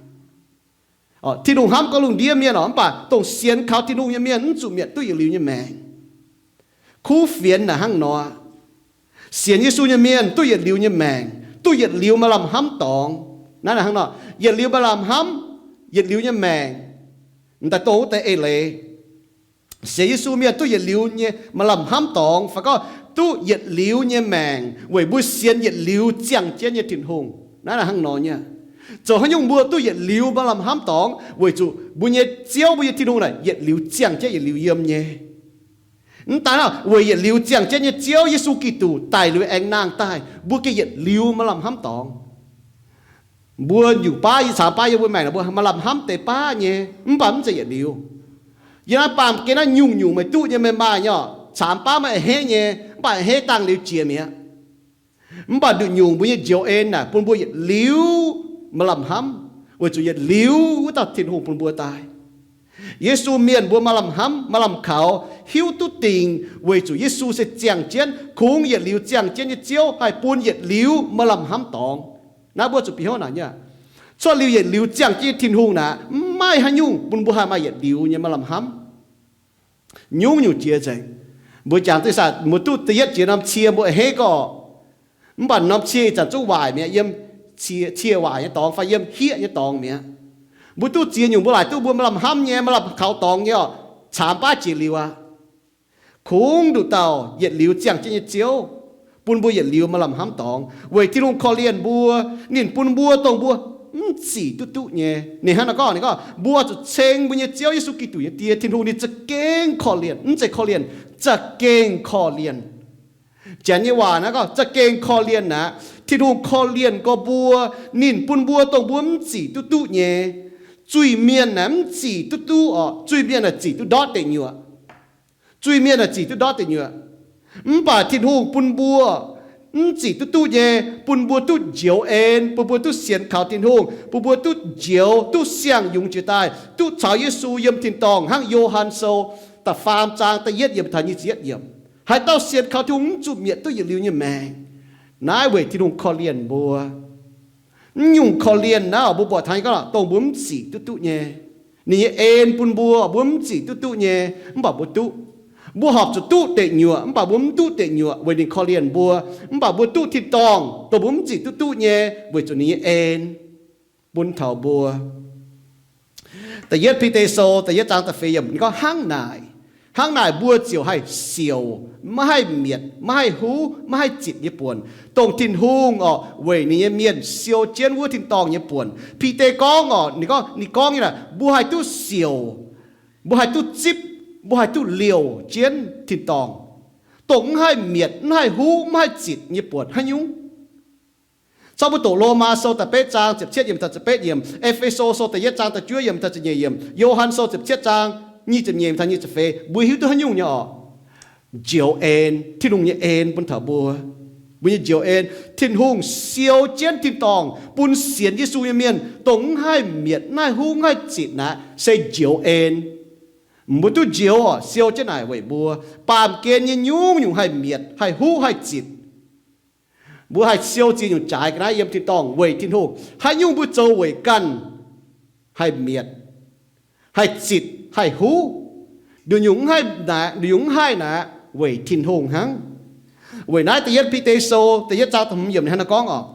Tin-Hungh hnamv gorngv lungh ndiev mienh oc, mv baac dongh sienx kaux Tin-Hungh nyei mienh mv zuqc mietc duqv yietc liuz nyei maengc. Kuv fienx naaic hnangv nor. Sienx Yesu nyei mienh duqv yietc liuz nyei maengc, duqv yietc liuz maaih lamh hnamv dorngx. Naaiv hnangv nor, yietc liuz maaih lamh hnamv, yietc liuz nyei maengc. M'daaih dongh wuov deix eix leiz, sienx Yesu mienh duqv yietc liuz nyei maaih lamh hnamv dorngx, fai gorngv duqv yietc liuz nyei maengc weic mbuo sienx yietc liuz ziangh jienv nyei Tin-Hungh. Naaiv hnangv nor nyei. Zoux haaix nyungc mbuo duqv yietc liuz maaih lamh hnamv dorngx? Weic zuqc mbuo nyei Ziouv, mbuo nyei Tin-Hungh naaic yietc liuz ziangh jienv yietc liuz yiem nyei. Mv daan weic yietc liuz ziangh jienv nyei Ziouv Yesu Giduc daic liuz aengx nangh daaih, mbuo gengh yietc liuz maaih lamh hnamv dorngx. Mbuo nyungc baav, yie caamx baav yie mbuo maengc naaic, mbuo maaih lamh hnamv deix baav nyei, mv baac mv zeiz yietc liuz. Yie naaiv baamh gen naaiv nyungc-nyungc meih duqv nyei meih maaih nyei oc. Caamx baav meih a'hneiv nyei, mv baac a'hneiv dangh liuz jiex mi'aqv. Mv baac nduqc nyungc mbuo nyei njoux en naaic bun mbuo yietc liuz maaih lamh hnamv, weic zuqc yietc liuz wuov dauh Tin-Hungh bun mbuo daaih. Yesu mienh mbuo maaih lamh hnamv, maaih lamh kaux, hiuv duqv dingc weic zuqc Yesu se ziangh jienv, kungx yietc liuz ziangh jienv nyei Ziouv haih bun yietc liuz maaih lamh hnamv dorngx. Naaiv mbuo zuqc bieqc hnyouv naaic nyei. Cuotv liuz yietc liuz ziangh jienv nyei Tin-Hungh naaic, mv maaih haaix nyungc bun mbuo haih maaih yietc liuz nyei maaih lamh hnamv. Nyungc-nyungc jiex nzengc. Mbuo jangx duqv ih zanc mbuo duqv da'yietv jiex norm cie mbuo a'hneiv gorqv, mv baac norm cie ih zanc zungv waaic mi'aqv, yiem cie, cie waaic nyei dorngx fai yiem hieqv nyei dorngx mi'aqv. Mbuo duqv ziex nyungc mbuo laaic duqv mbuo maaih lamh hnamv nyei, maaih lamh kaux dorngx nyei oc, caamx baav jiex liuz aqv. Kungx nduqc dauh yietc liuz ziangh jienv nyei Ziouv bun mbuo yietc liuz maaih lamh hnamv dorngx, weic Tin-Hungh korv-lienh mbuo. Ninh bun mbuo dongh mbuo mv zic duqv duqv nyei. Ninh hnangv naaiv gorngv, ninh gorngv, mbuo zuqc ceng mbuo nyei Ziouv Yesu Giduc nyei Die, Tin-Hungh ninh za'gengh korv-lienh, mv zeiz korv-lienh, za'gengh korv-lienh. Janx nyei waac naaiv gorngv za'gengh korv-lienh aqv. Tin-Hungh korv-lienh gorx mbuo, ninh bun mbuo dongh mbuo mv zic duqv duqv nyei. Zuiz-mienh naaic mv zic duqv duqv oc. Zuiz-mienh naaic zic duqv ndortv deic nyuoqc. Zuiz-mienh naaic zic duqv ndortv deic nyuoqc. Mv baac Tin-Hungh bun mbuo mv zic duqv duqv nyei, bun mbuo duqv njoux en, bun mbuo duqv sienx kaux Tin-Hungh, bun mbuo duqv njoux, duqv siang-yungz jiex daaih, duqv caux Yesu yiem tin-dorngh hnangv Yo^han Sou da'faam zaang da'yietv yiemc taux nyic ziepc yietv yiemc. Haaix dauh sienx kaux Tin-Hungh mv zuqc mietc duqv yietc liuz nyei maengc. Naaiv weic Tin-Hungh korv-lienh mbuo. Mv nyungc korv-lienh naaiv mbuo buatc taux nyei gorngv, dongh mbuo mv zic duqv duqv nyei. Ninh nyei en bun mbuo, mbuo mv zic duqv duqv nyei, mv baac mbuo duqv. Mbuo horpc zuqc duqv deic nyuoqc, mv baac mbuo mv duqv deic nyuoqc weic ninh korv-lienh mbuo. Mv baac mbuo duqv tin-dorngh, dongh mbuo mv zic duqv duqv nyei, weic zuqc ninh nyei en bun taux mbuo. Da'yietv Bide Sou da'yietv zaang da'feix yiemc ninh gorngv, hnangv naaic, hnangv naaic mbuo ziouc haih siouc maiv haih mietc, maiv haih huv, maiv haih zitc nyei buonc, dongh Tin-Hungh orqc weic ninh nyei mienh siou jienv wuov tin-dorngh nyei buonc. Bide gorngv orqc, ninh gorngv, ninh gorngv nyei naaic, mbuo haih duqv siouc, mbuo haih duqv zipv, mbuo haih duqv liouh jienv tin-dorngh, dongh mv haih mietc, mv haih huv, mv haih zitc nyei buonc haaix nyungc. Zorqv mbuo doqc Lomaa Sou da'betv zaang ziepc cietv yiemc taux ziepc betv yiemc, E^fe^so Sou da'yietv zaang da'juov yiemc taux ziepc nyeic yiemc, Yo^han Sou ziepc cietv zaang nyic ziepc nyeic taux nyic ziepc feix, mbuo hiuv duqv haaix nyungc nyei orqc? Njoux en, Tin-Hungh nyei en bun taux mbuo. Mbuo nyei njoux en, Tin-Hungh siou jienv tin-dorngh bun sienx Yesu nyei mienh, dongh mv haih mietc, mv haih huv, mv haih zitc naaic, se njoux en. Mbuo duqv njoux orqc, siou jienv naaic weic mbuo. Baamh gen nyei nyungc-nyungc haih mietc, haih huv, haih zitc, mbuo haih siou ziex nyungc jaaix ga'naaiv yiem tin-dorngh weic Tin-Hungh. Haaix nyungc mbuo zoux weic ganh haih mietc, haih zitc, haih huv, nduqc nyungc mv haih naaic, nduqc nyungc mv haih naaic, weic Tin-Hungh hnangv. Weic naaiv da'yietv Bide Sou da'yietv zaang da'hmz yiemc ninh hnangv naaiv gorngv orqc,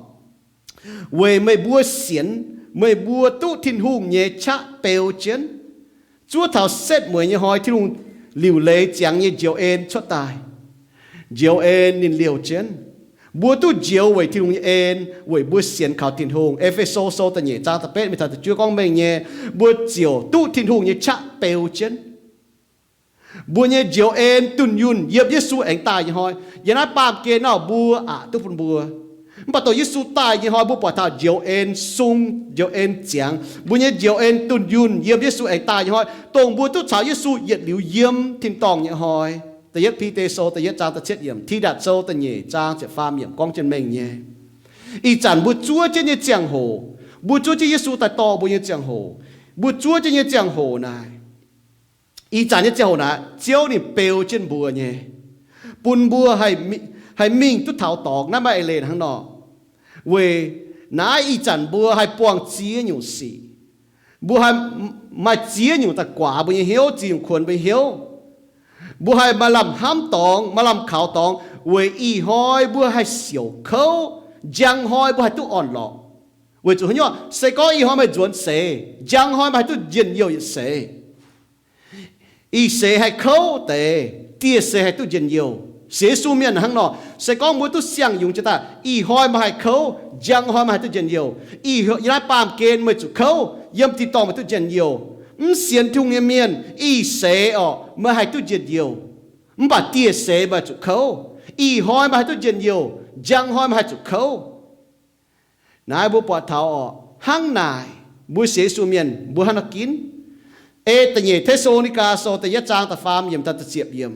weic meih mbuo sienx, meih mbuo duqv Tin-Hungh nyei qaqv beu jienv. Zuov taux setv mueiz nyei hnoi Tin-Hungh liuc leiz ziangx nyei njoux en cuotv daaih. Njoux en ninh liouh jienv. Mbuo duqv njoux weic Tin-Hungh nyei en, weic mbuo sienx kaux Tin-Hungh. E^fe^so Sou da'nyeic zaang da'betv mingh taux da'juov gorngv mengh nyei, mbuo ziouc duqv Tin-Hungh nyei qaqv beu jienv. Mbuo nyei njoux en dunh yunh yiem Yesu aengx daaih nyei hnoi. Yiem naaiv baamh gen nor mbuo aqc duqv bun mbuo. Mv baac dongh Yesu daaih nyei hnoi mbuo buatc taux njoux en sung, njoux en ziangx. Mbuo nyei njoux en dunh yunh yiem Yesu aengx daaih nyei hnoi, dongh mbuo duqv caux Yesu yietc liuz yiem tin-dorngh nyei hnoi. Da'yietv Bide Sou da'yietv zaang da'cietv yiemc, Tidatc Sou da'nyeic zaang ziepc faam yiemc gorngv jienv mengh nyei. Ih zanc mbuo zuov jienv nyei ziangh hoc, mbuo zuov jienv Yesu daaih dorh mbuo nyei ziangh hoc, mbuo zuov jienv nyei ziangh hoc naaic, ih zanc nyei ziangh hoc naaic, Ziouv ninh beu jienv mbuo nyei, bun mbuo haih mingh duqv taux dorngx. Naaiv maaih eix leiz hnangv nor. Weic naaiv ih zanc mbuo haih buangh ziex nyungc sic, mbuo haih maaih ziex nyungc daaih guaax mbuo nyei hnyouv, ziex nyungc kuonx mbuo nyei hnyouv. Mbuo haih maaih lamh hnamv dorngx, maaih lamh kaux dorngx, weic ih hnoi mbuo haih siouc kouv, njang hnoi mbuo haih duqv orn-lorqc. Weic zuqc haaix nyungc? Se gorngv ih hnoi meih nzuonx seix, njang hnoi meih haih duqv njien-youh yietc seix. Ih seix haih kouv deix, dieh seix haih duqv njien-youh. Sienx Yesu mienh hnangv nor, se gorngv mbuo duqv siang-yungz jiex daaih, ih hnoi meih haih kouv, njang hnoi meih haih duqv njien-youh. Ih, yiem naaiv baamh gen meih zuqc kouv, yiem tin-dorngh meih duqv njien-youh. Mv sienx Tin-Hungh nyei mienh, ih seix orqc meih haih duqv njien-youh, mv baac dieh seix meih zuqc kouv. Ih hnoi meih haih duqv njien-youh, njang hnoi meih haih zuqc kouv. Naaiv mbuo buatc taux orqc, hnangv naaic mbuo sienx Yesu mienh mbuo hnangv nor ginv. Ei da'nyeic Te^saa^lo^ni^gaa Sou da'yietv zaang da'faam yiemc taux da'ziepc yiemc.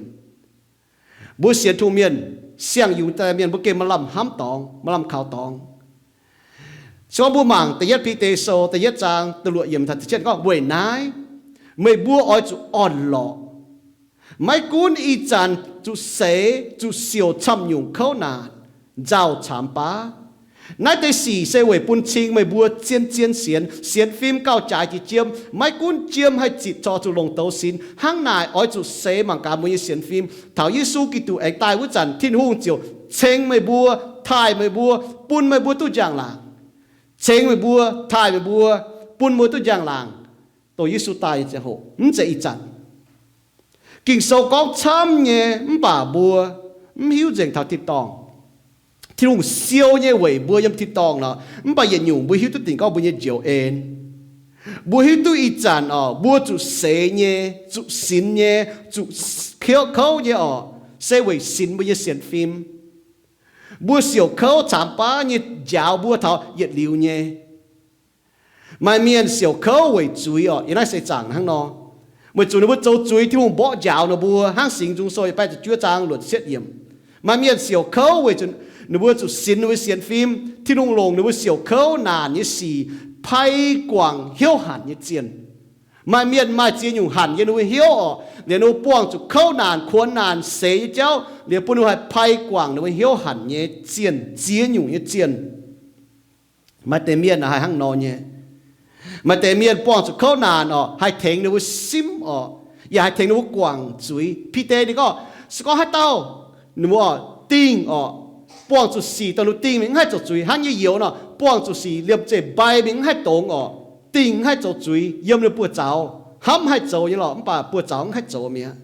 Mbuo sienx Tin-Hungh mienh, siang-yungz daaih mienh mbuo gengh maaih lamh hnamv dorngx, maaih lamh kaux dorngx. Se gorngv mbuo mangc da'yietv Bide Sou da'yietv zaang da'luoqc yiemc taux da'cietv gorngv, weic naaiv meih mbuo oix zuqc orn-lorqc. Maiv gunv ih zanc zuqc seix, zuqc siouc camv-nyungc kouv naanc, nzauh caamx baav. Naaiv deix sic se weic bun cing meih mbuo zien-zien sienx, sienx fim gauh jaaix jiex jiem. Maiv gunv jiem haih zitc corc zuqc longc douz sinx. Hnangv naaic oix zuqc seix mangc gaax mbuo nyei sienx fim. Taux Yesu Giduc aengx daaih wuov zanc, Tin-Hungh ziouc ceng meih mbuo, taaih meih mbuo, bun meih mbuo duqv njang-laangc. Ceng meih mbuo, taaih meih mbuo, bun mbuo duqv njang-laangc, dongh Yesu daaih nyei ziangh hoc, mv zeiz ih zanc. Ging-Sou gorngv camv nyei, mv baac mbuo mv hiuv nzengc taux tin-dorngh. Tin-Hungh siou nyei weic mbuo yiem tin-dorngh nor, mv baac yietc nyungc mbuo hiuv duqv dingc gorngv mbuo nyei njoux en. Mbuo hiuv duqv ih zanc orqc, mbuo zuqc seix nyei, zuqc sinx nyei, zuqc kouv nyei orqc, se weic sinx mbuo nyei sienx fim. Mbuo siouc kouv caamx baav nyei njaaux mbuo taux yietc liuz nyei. Maaih mienh siouc kouv weic zuiz orqc, yiem naaiv seix zaangc hnangv nor. Weic zuqc ninh mbuo zoux zuiz, Tin-Hungh mborqv njaaux ninh mbuo, hnangv Singx Nzung Sou yietc baeqv ziepc juov zaang luoqc cietv yiemc. Maaih mienh siouc kouv weic zuqc ninh mbuo zuqc sinx ninh mbuo sienx fim, Tin-Hungh longc ninh mbuo siouc kouv naanc nyei sic pai guangc hnyouv hanc nyei zienh. Maaih mienh maaih ziex nyungc hanc yiem ninh mbuo hnyouv orqc, liuz ninh mbuo buangh zuqc kouv naanc, kuonx naanc, seix nyei jauv, liuz bun ninh mbuo haih pai guangc ninh mbuo hnyouv hanc nyei zienh, ziex nyungc nyei zienh. Maaih deix mienh haih hnangv nor nyei. Maaih deix mienh buangh zuqc kouv naanc orqc, haih tengx ninh mbuo simv orqc, yaac haih tengx ninh mbuo guangc zuiz. Bide ninh gorngv, se gorngv haaix dauh ninh mbuo dingh orqc, buangh zuqc sic dongh ninh dingh mingh mv haih zoux zuiz, hnangv nyei youz nor, buangh zuqc sic liemh zeih mbai mingh mv haih dongz orqc, dingh mv haih zoux zuiz yiem ninh buoz-zaux, hnamv haih zoux nyei lorqc, mv baac buoz-zaux mv haih zoux mi'aqv.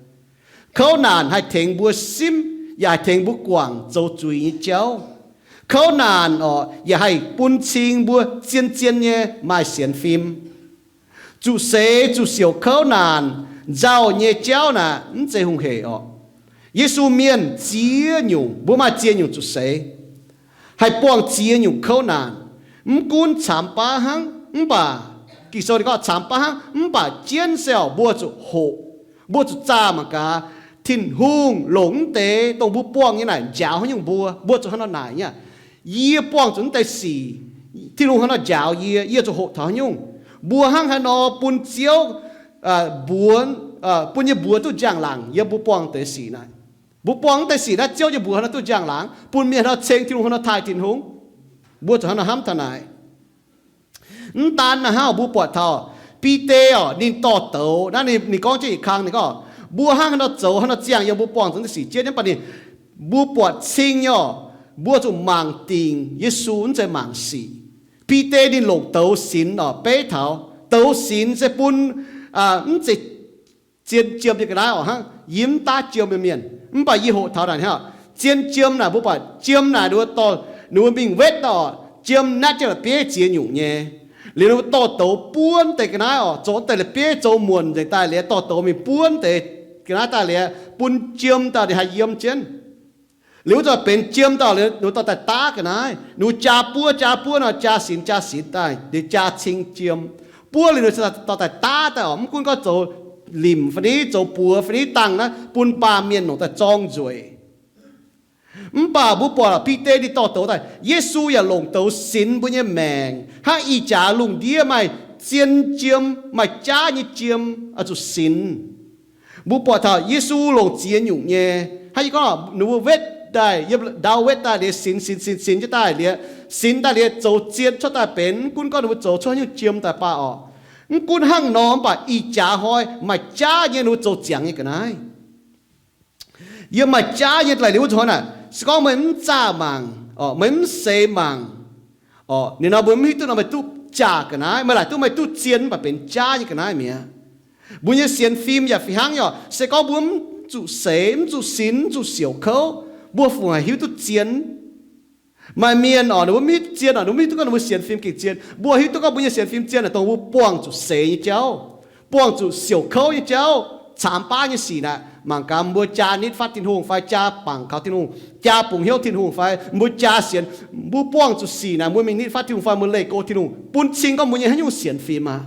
Kouv naanc haih tengx mbuo simv, yaac haih tengx mbuo guangc zoux zuiz nyei jauv. Kouv naanc orqc, yaac haih bun cing mbuo zien-zien nyei maaih sienx fim. Zuqc seix zuqc siouc kouv naanc nzauh nyei jauv naaic mv zeiz hungh hec orqc. Yesu mienh ziex nyungc, mbuo maaih ziex nyungc zuqc seix, haih buangh ziex nyungc kouv naanc. Mv gunv caamx baav hnangv mv baac, Ging-Sou ninh gorngv caamx baav hnangv mv baac jienv se orqc, mbuo zuqc hoqc, mbuo zuqc zaah mangc gaax Tin-Hungh longc mv deix dongh mbuo buangh nyei naaic njaaux haaix nyungc mbuo, mbuo zuqc hnangv nor naaic nyei. Yie buangh zuqc mv deix sic, Tin-Hungh hnangv nor njaaux yie, yie zuqc hoqc taux haaix nyungc? Mbuo hnangv haaix nor bun Ziouv mbuox, bun yie mbuox duqv njang-laangc yiem mbuo buangh deix sic naaic? Mbuo buangh mv deix sic naaiv, Ziouv yie mbuox hnangv nor duqv njang-laangc, bun mienh hnangv nor ceng Tin-Hungh hnangv nor taaih Tin-Hungh? Mbuo zuqc hnangv nor hnamv taux naaic. Mv daan naaiv hnangv, mbuo buatc taux Bide orqc, ninh dorh douz naaiv, ninh gorngv jienv yietc kang, ninh gorngv, mbuo hnangv haaix nor zoux, hnangv nor ziangh yiem mbuo buangh zuqc deix sic jienv nyei. Mv baac ninh, mbuo buatc cing nyei orqc, mbuo zuqc mangc dingc Yesu, mv zeiz mangc sic. Bide ninh longc douz sinx orqc beiv taux. Douz sinx se bun mv zeiz zien jiem nyei ga'naaiv orqc, hnangv yie mv daav jiem nyei mienh. Mv baac yie hoqc taux naaic hnangv, zien jiem naaic mbuo buatc jiem naaic ninh mbuo dorh, ninh mbuo mingh wetv orqc, jiem naaiv jienv la'bieiv ziex nyungc nyei. Liuz ninh mbuo dorh douz buonv deix ga'naaiv orqc, zoux deix la'bieiv zoux muonc nzengc daaih liuz, dorh douz mingh buonv deix ga'naaiv daaih liuz, bun jiem dauh ninh haih yiem jienv. Liuz wuov zanc benx jiem dauh liuz, ninh mbuo dorh daaih daav ga'naaiv. Ninh mbuo jaa buov, jaa buov nor, jaa sinx, jaa sinx daaih, liuz jaa cing jiem. Buov liuz ninh dorh daaih daav daaih orqc, mv gunv gorngv zoux limc fai niv, zoux buoz fai niv dangh naaiv, bun baamh mienh longc daaih zorng nzueic. Mv baac mbuo buatc Bide ninh dorh douz daaih, Yesu yaac longc douz sinx mbuo nyei maengc, hnangv ih jaax lungh ndiev maaih zien jiem, maaih jaav nyei jiem, oix zuqc sinx. Mbuo buatc taux Yesu longc ziex nyungc nyei, hnangv yie gorngv, ninh mbuo wetv daaih, yiem ndau wetv daaih liuz, sinx, sinx, sinx, sinx jienv daaih liuz, sinx daaih liuz zoux zien cuotv daaih benx, mv gunv gorngv ninh mbuo zoux cuotv haaix nyungc jiem daaih baac orqc. Mv gunv hnangv nor, mv baac ih jaax hnoi maaih jaav nyei ninh mbuo zoux ziangx nyei ga'naaiv. Yiem maaih jaav nyei daaih liuz wuov zanc hnoi naaic, se gorngv meih mv zaah mangc, meih mv seix mangc, orqc, ninh nor mbuo mv hiuv duqv nor meih duqv jaa ga'naaiv. Meih laaic duqv meih duqv zien mv baac benx jaav nyei ga'naaiv mi'aqv. Mbuo nyei sienx fim yaac fih hnangv nyei orqc. Se gorngv mbuo mv zuqc seix, mv zuqc sinx, mv zuqc siouc kouv, mbuo fungc haih hiuv duqv zien? Maaih mienh orqc, ninh mbuo mv hiuv duqv zien orqc, ninh mbuo mv hiuv duqv gorngv ninh mbuo sienx fim gengh zien. Mbuo hiuv duqv gorngv mbuo nyei sienx fim zien naaic dongh mbuo buangh zuqc seix nyei jauv, buangh zuqc siouc kouv nyei jauv, caamx baav nyei sic naaic. Mangc gaax mbuo jaa nitv fatv Tin-Hungh fai jaa bangc kaux Tin-Hungh, jaa bungx hnyouv Tin-Hungh fai mbuo jaa sienx, mbuo buangh zuqc sic naaic mbuo mingh nitv fatv Tin-Hungh fai mbuo leih go Tin-Hungh, bun cing gorngv mbuo nyei haaix nyungc sienx fim aqv.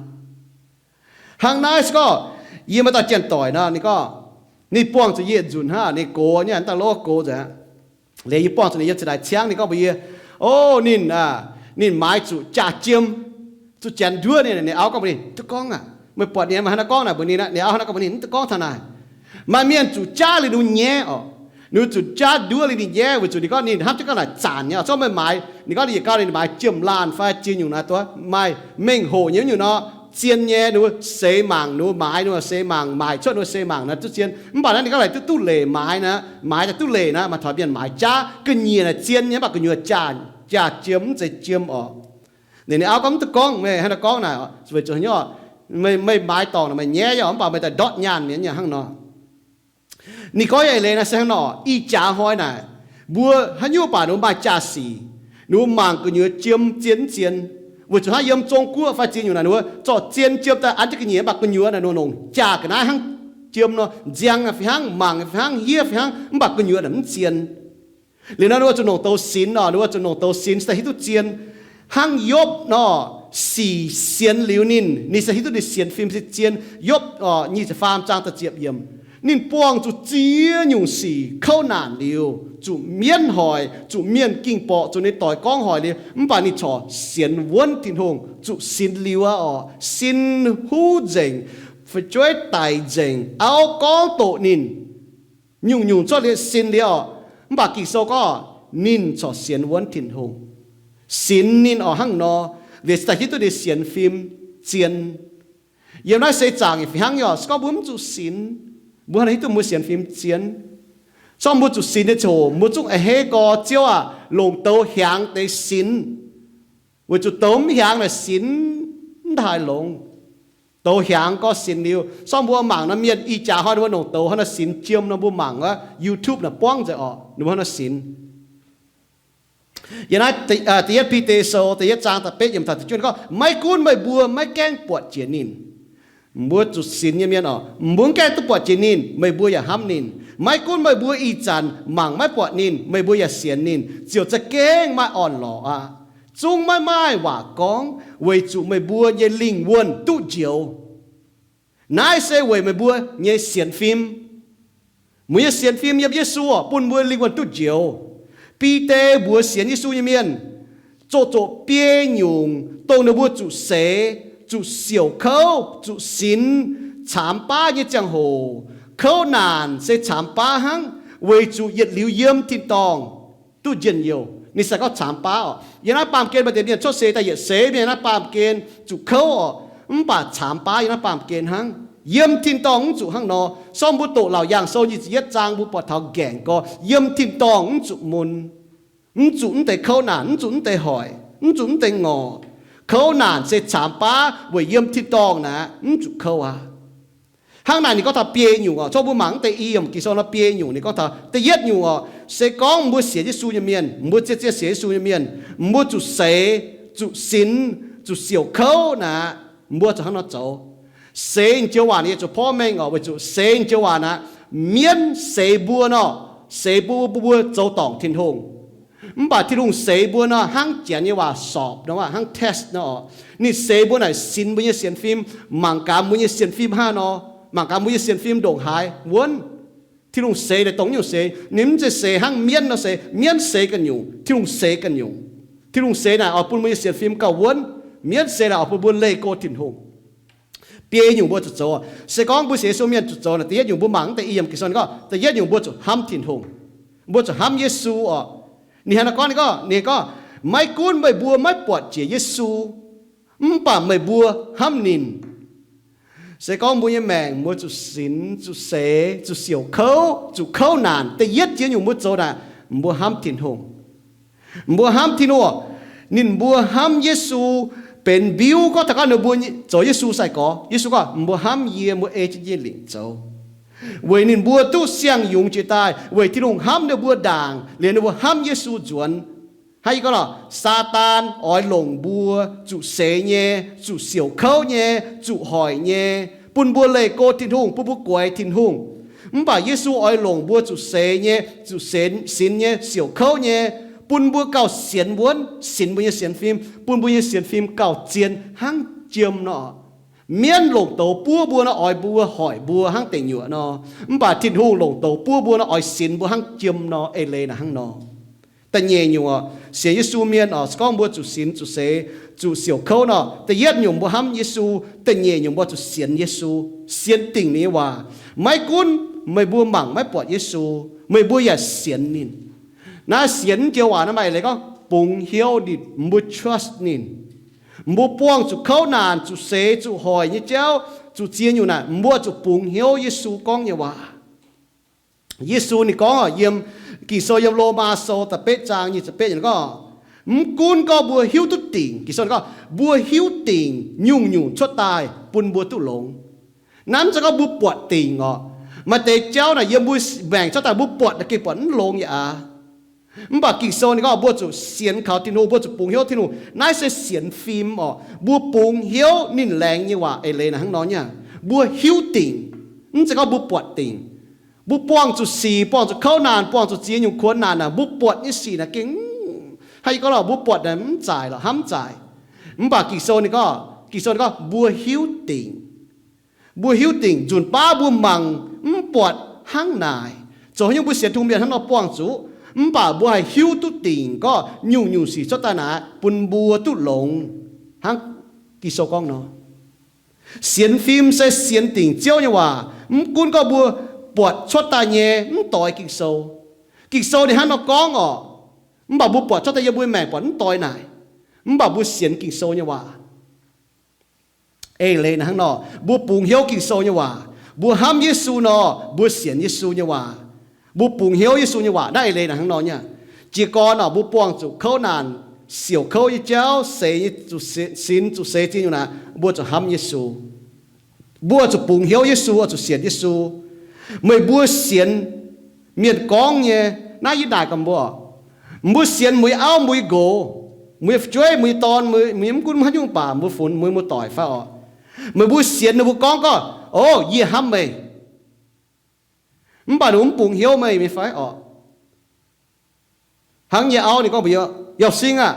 Hnangv naaiv se gorngv yie maaih dauh janx-doic nor, ninh gorngv ninh buangh zuqc yie yietc nzunc hnangv, ninh gox nyei, daaih lov gox nzengc aqv. Liuz yie buangh zuqc ninh yiem zinh ndaangc ciangv, ninh gorngv mbuox yie, O, ninh, ninh maaiz zuqc jaa jiem, zuqc janx nduov ninh. Ninh auv gorngv mbuox ninh, Mv duqv gorngv aac. Meih buatc ninh maaih haaix nor gorngv naaic mbuox ninh aqv. Ninh auv haaix nor gorngv mbuox ninh, Mv duqv gorngv taux naaic. Maaih mienh zuqc jaav liuz ninh nyaiv orqc. Ninh zuqc jaav nduov liuz ninh nyaiv weic zuqc ninh gorngv ninh hnamv jienv gorngv naaic zanc nyei oc. Zorqv meih maaiz, ninh gorngv ninh yietc gauh ninh maaiz jiem-laanh fai jiex nyungc naaiv duqv maaih mengh hoc nyei nyungc nor, zien nyei, ninh mbuo seix mangc, ninh mbuo maaiz, ninh mbuo seix mangc, maaic cuotv ninh mbuo seix mangc naaic duqv zien. Mv baac naaiv ninh gorngv naaic duqv duqv leic maaiz naaic, maaiz daaih duqv leic naaic, maaih taux mienh maaiz jaav ga'nyiec naaic zien nyei, mv baac gu'nyuoz jaa, jaa jiem mv zeiz jiem orqc. Ninh, ninh auv gorngv, Mv duqv gorngv, meih haaix nor gorngv naaic, weic zuqc meih, meih maaiz dorngc naaic meih nyaiv orqc, mv baac meih daaih ndortv nyaanh mi'aqv, hnangv nor. Ninh gorngv nyei eix leiz naaic se hnangv nor, ih jaax hnoi naaic, mbuo haaix nyungc baac ninh mbuo maaih jaa-sic, ninh mbuo mangc gu'nyuoz jiem zien mv zien. Weic zuqc hnangv yiem Zong-Guoqv fai ziex nyungc naaic, ninh mbuo zorqv zien jiem daaih an jienv ga'nyiec, mv baac gu'nyuoz naaic ninh mbuo longc jaa ga'naaiv hnangv jiem nor, nziang fih hnangv, mangc fih hnangv, hiev fih hnangv, mv baac gu'nyuoz naaic mv zien. Liuz nor ninh mbuo zuqc longc douz sinx orqc, ninh mbuo zuqc longc douz sinx se daaih hiuv duqv zien. Hnangv Yopv nor, sic sienx liuz ninh, ninh se hiuv duqv ninh sienx fim se zien. Yopv orqc, nyic ziepc faam zaang da'ziepc yiemc. Ninh buangh zuqc ziex nyungc sic kouv naanc liuz, zuqc mienv hoic, zuqc mienh ging borqc, zuqc ninh doic gorngv hoic liuz, mv baac ninh corc sienx wuonv Tin-Hungh, zuqc sinx liuz aqv orqc. Sin huv nzengc, fu'jueiv daic nzengc, auv gorngv doqc ninh, nyungc-nyungc cuotv liuz sin liuz orqc. Mv baac Ging-Sou gorngv ninh corc sienx wuonv Tin-Hungh. Sinx ninh orqc hnangv nor, liuz daaih hiuv duqv ninh sienx fim zien. Yiem naaiv seix zaangc fih hnangv nyei orqc, se gorngv mbuo mv zuqc sinx, mbuo hnangv hiuv duqv mbuo sienx fim zien. Se gorngv mbuo zuqc sinx nyei ziangh hoc, mbuo zungv a'hneiv gorx, Ziouv aah, longc douz hiaangx deix sinx, weic zuqc douz mv hiaangx naaic sinx mv haih longx. Douz hiaangx gorx sinx liuz, se gorngv mbuo mangc nor, mienh ih jaax hnoi ninh mbuo longc douz hnangv naaic sinx jiem nor, mbuo mangc wuov YouTube naaic buangv nzengc orqc, ninh mbuo hnangv naaic sinx. Yiem naaiv Da'yietv Bide Sou da'yietv zaang da'betv yiemc taux da'juov gorngv, maiv gunv meih mbuo maiv gaengh buatc jiex ninh. Mbuo zuqc sinx nyei mienh orqc, mbuo mv gaengh duqv buatc jiex ninh, meih mbuo yaac hnamv ninh. Maiv gunv meih mbuo ih zanc mangc maiv buatc ninh, meih mbuo yaac sienx ninh, ziouc za'gengh maaih orn-lorqc aqv. Zungv maiv maaih waac gorngv, weic zuqc meih mbuo nyei lingh wuonh duqv njoux. Naaiv se weic meih mbuo nyei sienx fim. Mbuo nyei sienx fim yiem Yesu orqc, bun mbuo lingh wuonh duqv njoux. Bide mbuox sienx Yesu nyei mienh, zoqc zoqc biei nyungc dongh ninh mbuo zuqc seix, zuqc siouc kouv, zuqc sinx, caamx baav nyei ziangh hoc. Kouv naanc se caamx baav hnangv, weic zuqc yietc liuz yiem tin-dorngh duqv njien-youh. Ninh se gorngv caamx baav orqc. Yiem naaiv baamh gen maaih deix mienh cuotv seix daaih yietc seix mienh naaiv baamh gen zuqc kouv orqc, mv baac caamx baav yiem naaiv baamh gen hnangv. Yiem tin-dorngh mv zuqc hnangv nor. Se gorngv mbuo doqc Laauc Yaangh Sou nyic ziepc yietv zaang mbuo buatc taux nqaengc gorx, yiem tin-dorngh mv zuqc mun, mv zuqc mv deix kouv naanc, mv zuqc mv deix hoic, mv zuqc mv deix ngorc. Kouv naanc se caamx baav weic yiem tin-dorngh naaic mv zuqc kouv aqv. Hnangv naaic ninh gorngv taux biei nyungc orqc. Zorqv mbuo mangc mv deix i yiemc Ging-Sou nor biei nyungc ninh gorngv taux da'yietv nyungc orqc, se gorngv mbuo sienx Yesu nyei mienh, mbuo zien-zien sienx Yesu nyei mienh, mbuo zuqc seix, zuqc sinx, zuqc siouc kouv naaic, mbuo zuqc hnangv nor zoux. Seix joux waac naaic yie zuqc porv mengh orqc, weic zuqc seix joux waac naaic, mienv seix mbuo nor, seix mbuo, mbuo, mbuo zoux dorngc Tin-Hungh. Mv baac Tin-Hungh seix mbuo nor hnangv janx nyei waac สอบ nor, hnangv test nor orqc. Ninh seix mbuo naaic sinx mbuo nyei sienx fim, mangc gaax mbuo nyei sienx fim hnangv nor, mangc gaax mbuo nyei sienx fim ndongc haaix wuonv. Tin-Hungh seix naaic dongh nyungc seix, ninh mv zeiz seix hnangv mienv nor seix. Mienv seix ganh nyungc, Tin-Hungh seix ganh nyungc. Tin-Hungh seix naaic oix bun mbuo nyei sienx fim gauh wuonv. Mienv seix naaic oix bun mbuo leih go Tin-Hungh. Biei nyungc mbuo zuqc zoux. Se gorngv mbuo sienx Yesu mienh zuqc zoux naaic, da'yietv nyungc mbuo mangc mv deix i yiemc Ging-Sou ninh gorngv, da'yietv nyungc mbuo zuqc hnamv Tin-Hungh. Mbuo zuqc hnamv Yesu orqc. Ninh hnangv naaiv gorngv, ninh gorngv, ninh gorngv, maiv gunv meih mbuo maiv buatc jiex Yesu, mv baac meih mbuo hnamv ninh. Se gorngv mbuo nyei maengc mbuo zuqc sinx, zuqc seix, zuqc siouc kouv, zuqc kouv naanc, da'yietv jiex nyungc mbuo zoux naaic, mbuo hnamv Tin-Hungh. Mbuo hnamv Tin-Hungh, ninh mbuo hnamv Yesu benx mbiuv. Gorngv taux gorngv ninh mbuo zoux Yesu sai-gorx, Yesu gorngv, mbuo hnamv yie, mbuo ei jienv yie lingc zoux. Weic ninh mbuo duqv siang-yungz jiex daaih weic Tin-Hungh hnamv ninh mbuo ndaangc liuz ninh mbuo hnamv Yesu nzuonx. Hnangv yie gorngv lorqc, Saadaan oix longc mbuo zuqc seix nyei, zuqc siouc kouv nyei, zuqc hoic nyei, bun mbuo leih go Tin-Hungh, bun mbuo guaix Tin-Hungh. Mv baac Yesu oix longc mbuo zuqc seix nyei, zuqc sinx nyei, siouc kouv nyei, bun mbuo gauh sienx wuonv, sinx mbuo nyei sienx fim, bun mbuo nyei sienx fim gauh zien hnangv jiem nor. Mienv longc douz buov mbuo nor, oix mbuo hoic mbuo hnangv deic nyuoqc nor. Mv baac Tin-Hungh longc douz buov mbuo nor, oix sinx mbuo hnangv jiem nor. Eix leiz naaic hnangv nor. Da'nyeic nyungc orqc, sienx Yesu mienh orqc, se gorngv mbuo zuqc sinx, zuqc seix, zuqc siouc kouv nor, da'yietv nyungc mbuo hnamv Yesu, da'nyeic nyungc mbuo zuqc sienx Yesu, sienx dingc ninh nyei waac. Maiv gunv meih mbuo mangc maiv buatc Yesu, meih mbuo yaac sienx ninh. Naaiv sienx joux waac naaiv maaih eix leiz gorngv bungx hnyouv ninh, mbuo trust ninh. Mbuo buangh zuqc kouv naanc, zuqc seix, zuqc hoic nyei jauv, zuqc ziex nyungc naaic, mbuo zuqc bungx hnyouv Yesu gorngv nyei waac. Yesu ninh gorngv yiem Ging-Sou, yiem Lomaa Sou da'betv zaang nyic ziepc betv gorngv, mv gunv gorngv mbuo hiuv duqv dingc, Ging-Sou gorngv mbuo hiuv dingc nyungc-nyungc cuotv daaih bun mbuo duqv longx. Naaiv mv zeiz gorngv mbuo buatc dingc orqc. Maaih deix jauv naaic yiem mbuo maengc cuotv daaih mbuo buatc naaic gengh buatc mv longx yaac aqv. Mv baac Ging-Sou ninh gorngv mbuo zuqc sienx kaux Tin-Hungh, mbuo zuqc bungx hnyouv Tin-Hungh. Naaiv se sienx fim orqc. Mbuo bungx hnyouv ninh laengz nyei waac. Eix leiz naaic hnangv nor nyei, mbuo hiuv dingc, mv zeiz gorngv mbuo buatc dingc. Mbuo buangh zuqc sic, buangh zuqc kouv naanc, buangh zuqc ziex nyungc kuonx naanc naaic, mbuo buatc nyei sic naaic gengh, hnangv yie gorngv lorqc, mbuo buatc naaic mv zaaic lorqc, hnamv zaaic. Mv baac Ging-Sou ninh gorngv, Ging-Sou ninh gorngv mbuo hiuv dingc. Mbuo hiuv dingc nzunc baav mbuo mangc mv buatc hnangv naaic. Zoux haaix nyungc mbuo sienx Tin-Hungh mienh hnangv nor buangh zuqc? Mv baac mbuo haih hiuv duqv dingc gorngv nyungc-nyungc sic cuotv daaih naaic bun mbuo duqv longx, hnangv Ging-Sou gorngv nor. Sienx fim se sienx dingc Ziouv nyei waac, mv gunv gorngv mbuo buatc cuotv daaih nyei mv doix Ging-Sou. Ging-Sou ninh hnangv nor gorngv orqc, mv baac mbuo buatc cuotv daaih yiem mbuo maengc buatc mv doix naaic, mv baac mbuo sienx Ging-Sou nyei waac. Eix leiz naaic hnangv nor, mbuo bungx hnyouv Ging-Sou nyei waac. Mbuo hnamv Yesu nor, mbuo sienx Yesu nyei waac. Mbuo bungx hnyouv Yesu nyei waac. Naaiv eix leiz naaic hnangv nor nyei. Jiez gorn orqc, mbuo buangh zuqc kouv naanc, siouc kouv nyei jauv, seix nyei zuqc sinx, zuqc seix zingh nyungc naaic, mbuo zuqc hnamv Yesu. Mbuo zuqc bungx hnyouv Yesu, zuqc sienx Yesu. Meih mbuo sienx mienh gorngv nyei, naaiv yie naaic gaax mbuo, mbuo sienx mbuo nyei auv, mbuo nyei nqox, mbuo nyei fu'jueiv, mbuo nyei dorn, mbuo nyei mv gunv haaix nyungc baac mbuo funx mbuo nyei muoz-doic fai orqc, meih mbuo sienx ninh mbuo gorngv gorngv, O, yie hnamv meih. Mv baac ninh mbuo mv bungx hnyouv meih nyei fai orqc? Hnangv yie auv ninh gorngv mbuox yie, Yauh Sing aah,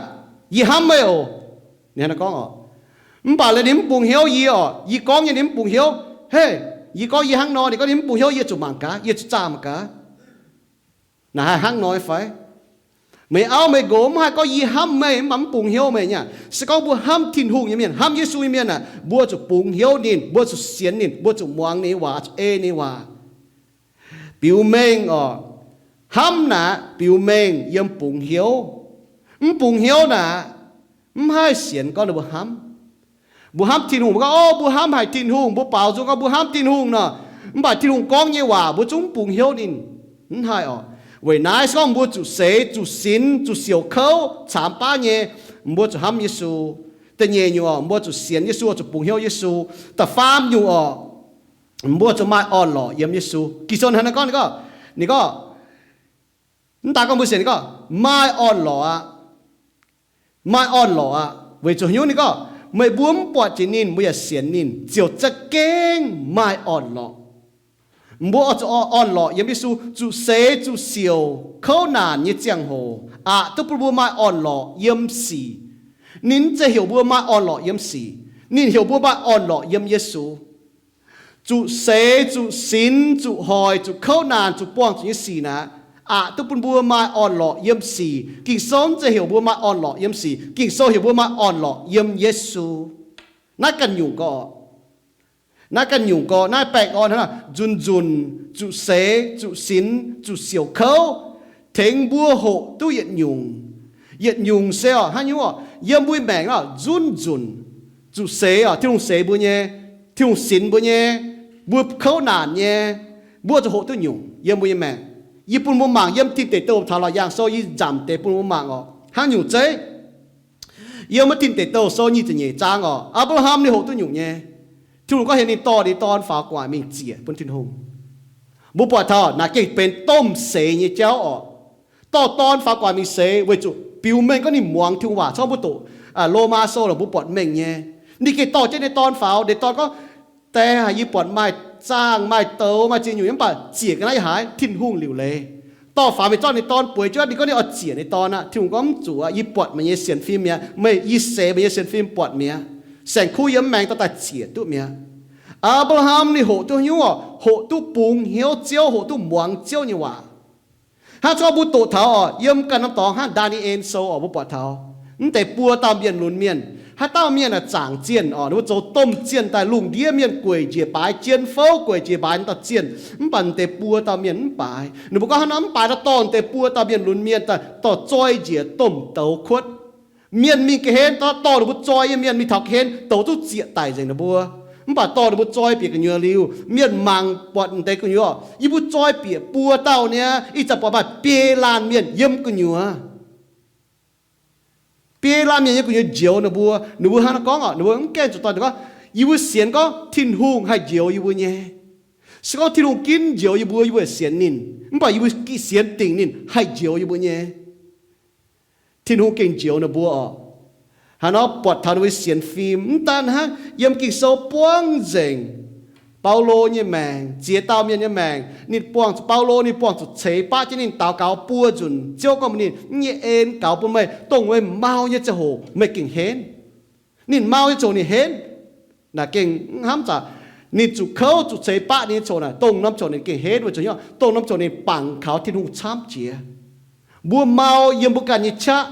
yie hnamv meih oc. Ninh hnangv naaiv gorngv orqc. Mv baac liuz ninh mv bungx hnyouv yie orqc. Yie gorngv nyei ninh mv bungx hnyouv. Hei, yie gorngv yie hnangv nor, ninh gorngv ninh mv bungx hnyouv, yie zuqc mangc gaax, yie zuqc zaah mangc gaax. Naaic haih hnangv nor fai? Meih auv meih nqox mv haih gorngv yie hnamv meih mv baac mv bungx hnyouv meih nyei. Se gorngv mbuo hnamv Tin-Hungh nyei mienh, hnamv Yesu nyei mienh aah, mbuo zuqc bungx hnyouv ninh, mbuo zuqc sienx ninh, mbuo zuqc muangx ninh nyei waac, zuqc ei ninh nyei waac. Biux mengh orqc, hnamv naaic biux mengh yiem bungx hnyouv. Mv bungx hnyouv naaic, mv haih sienx gorngv ninh mbuo hnamv. Mbuo hnamv Tin-Hungh, mbuo gorngv, O, mbuo hnamv haic Tin-Hungh, mbuo baaux nzung gorngv mbuo hnamv Tin-Hungh nor, mv baac Tin-Hungh gorngv nyei waac mbuo zungv mv bungx hnyouv ninh. Mv haih orqc. Weic naaiv se gorngv mbuo zuqc seix, zuqc sinx, zuqc siouc kouv, caamx baav nyei, mbuo zuqc hnamv Yesu. Da'nyeic nyungc orqc, mbuo zuqc sienx Yesu, zuqc bungx hnyouv Yesu. Da'faam nyungc orqc, mbuo zuqc maaih orn-lorqc yiem Yesu. Ging-Sou hnangv naaiv gorngv, ninh gorngv, ninh gorngv, mv daaih gorngv mbuo sienx, ninh gorngv, Maaih orn-lorqc aqv. Maaih orn-lorqc aqv. Weic zuqc haaix nyungc? Ninh gorngv, Meih mbuo mv buatc jiex ninh, mbuo yaac sienx ninh, ziouc za'gengh maaih orn-lorqc. Mbuo oix zuqc orn-lorqc yiem Yesu. Zuqc seix zuqc siouc kouv naanc nyei ziangh hoc aqc duqv bun mbuo maaih orn-lorqc yiem sic. Ninh mv zeiz heuc mbuo maaih orn-lorqc yiem sic. Ninh heuc mbuo maaih orn-lorqc yiem Yesu. Zuqc seix, zuqc sinx, zuqc hoic, zuqc kouv naanc, zuqc buangh zuqc nyei sic naaic, aqc duqv bun mbuo maaih orn-lorqc yiem sic. Ging-Sou mv zeiz heuc mbuo maaih orn-lorqc yiem sic. Ging-Sou heuc mbuo maaih orn-lorqc yiem Yesu. Naaiv ganh nyungc gorqv, naaiv ganh nyungc gorqv, naaiv baengh orn hnangv nzunc nzunc, zuqc seix, zuqc sinx, zuqc siouc kouv, tengx mbuo hoqc duqv yietc nyungc. Yietc nyungc se orqc, haaix nyungc orqc, yiem mbuo maengc orqc, nzunc nzunc. Zuqc seix orqc, Tin-Hungh seix mbuo nyei, Tin-Hungh sinx mbuo nyei, mbuo kouv naanc nyei, mbuo zuqc hoqc duqv nyungc yiem mbuo nyei maengc. Yie bun mbuo mangc yiem Tin Deic Douh taux Laauc Yaangh Sou, yie nzamc deix bun mbuo mangc orqc, hnangv nyungc zeiv. Yiem wuov Tin Deic Douh sou nyic ziepc nyeic zaang orqc, Apc^laa^ham ninh hoqc duqv nyungc nyei. Tin-Hungh gorngv heuc ninh dorh ninh dorn faaux gu'nguaaic mingh ziec bun Tin-Hungh. Mbuo buatc taux naaic gengh benx domh seix nyei jauv orqc. Dorh dorn faaux gu'nguaaic mingh seix weic zuqc biux mengh gorngv ninh muangx Tin-Hungh waac. Corc mbuo doqc Lomaa sou lorqc, mbuo buatc mengh nyei. Ninh gengh dorh jienv ninh dorn faaux. Ninh dorn gorngv, Die haic, yie buatc maaih zaangh, maaih douz, maaih ziex nyungc nyei, mv baac ziec ga'naaiv yaac haiz Tin-Hungh liuc leiz. Dorh faaux mingh zorqv ninh dorn bueix jienv, ninh gorngv ninh oix ziec ninh dorn aqv. Tin-Hungh gorngv, Mv zuqc aqv. Yie buatc meih nyei sienx fim mi'aqv. Meih, yie seix meih nyei sienx fim buatc mi'aqv. Saeng-kuv yiem maengx dorh daaih ziec duqv mi'aqv. Apc^laa^ham ninh hoqc duqv haaix nyungc orqc? Hoqc duqv bungx hnyouv Ziouv, hoqc duqv muangx Ziouv nyei waac. Hnangv corc mbuo doqc taux orqc, yiem ganh norm dorngx hnangv Ndaa^ni^en sou orqc, mbuo buatc taux mv deix buo dauh mienh lunx mienh. Haaix dauh mienh aah, zaangc zienh orqc, ninh mbuo zoux domh zienh daaih, lungh ndiev mienh gueic njiec baaix, jien fouv gueic njiec baaix, ninh dauh zienh. Mv baac mv deix buo dauh mienh mv baaix. Ninh mbuo gorngv hnangv nor, mv baaix, dorh mv deix buo dauh mienh lunx mienh daaih dorh zoi njiec domh douz kuotv. Mienh mingh ga'hlen, dorh ninh mbuo zoi nyei mienh mingh taux ga'hlen, douz duqv zieqc daic nzengc ninh mbuo. Mv baac dorh ninh mbuo zoi bieqc gu'nyuoz liuz, mienh mangc buatc mv deix gu'nyuoz, yie mbuo zoi bieqc buo dauh niaa, ih zanc buatc maaih biei laanh mienh yiem gu'nyuoz. Biei laanh mienh yiem gu'nyuoz njoux ninh mbuo. Ninh mbuo hnangv naaiv gorngv orqc, ninh mbuo mv gaengh zuqc dorh, ninh gorngv, Yie mbuo sienx gorngv Tin-Hungh haih njoux yie mbuo nyei. Se gorngv Tin-Hungh ginv njoux yie mbuo, yie mbuo sienx ninh. Mv baac yie mbuo gengh sienx dingc ninh haih njoux yie mbuo nyei. Tin-Hungh gengh njoux ninh mbuo orqc. Hnangv nor buatc taux ninh mbuo sienx fim, mv daan hnangv, yiem Ging-Sou buangv nzengc Baulo nyei maengc, ziex dauh mienh nyei maengc. Ninh buangh zuqc, Baulo ninh buangh zuqc ceix baqv jienv ninh daux gaux buo nzunc. Ziouv gorngv mbuox ninh, Yie nyei en gaux bun meih, dongh meih mau nyei ziangh hoc meih gengh henv. Ninh mau nyei ziangh hoc ninh henv. Naaic gengh mv hnamv zaqc, ninh zuqc kouv zuqc ceix baqv ninh nyei ziangh hoc naaic, dongh norm ziangh hoc ninh gengh henv weic zuqc hnyouv, dongh norm ziangh hoc ninh bangc kaux Tin-Hungh camv jiex. Mbuo mau yiem mbuo ganh nyei qaqv,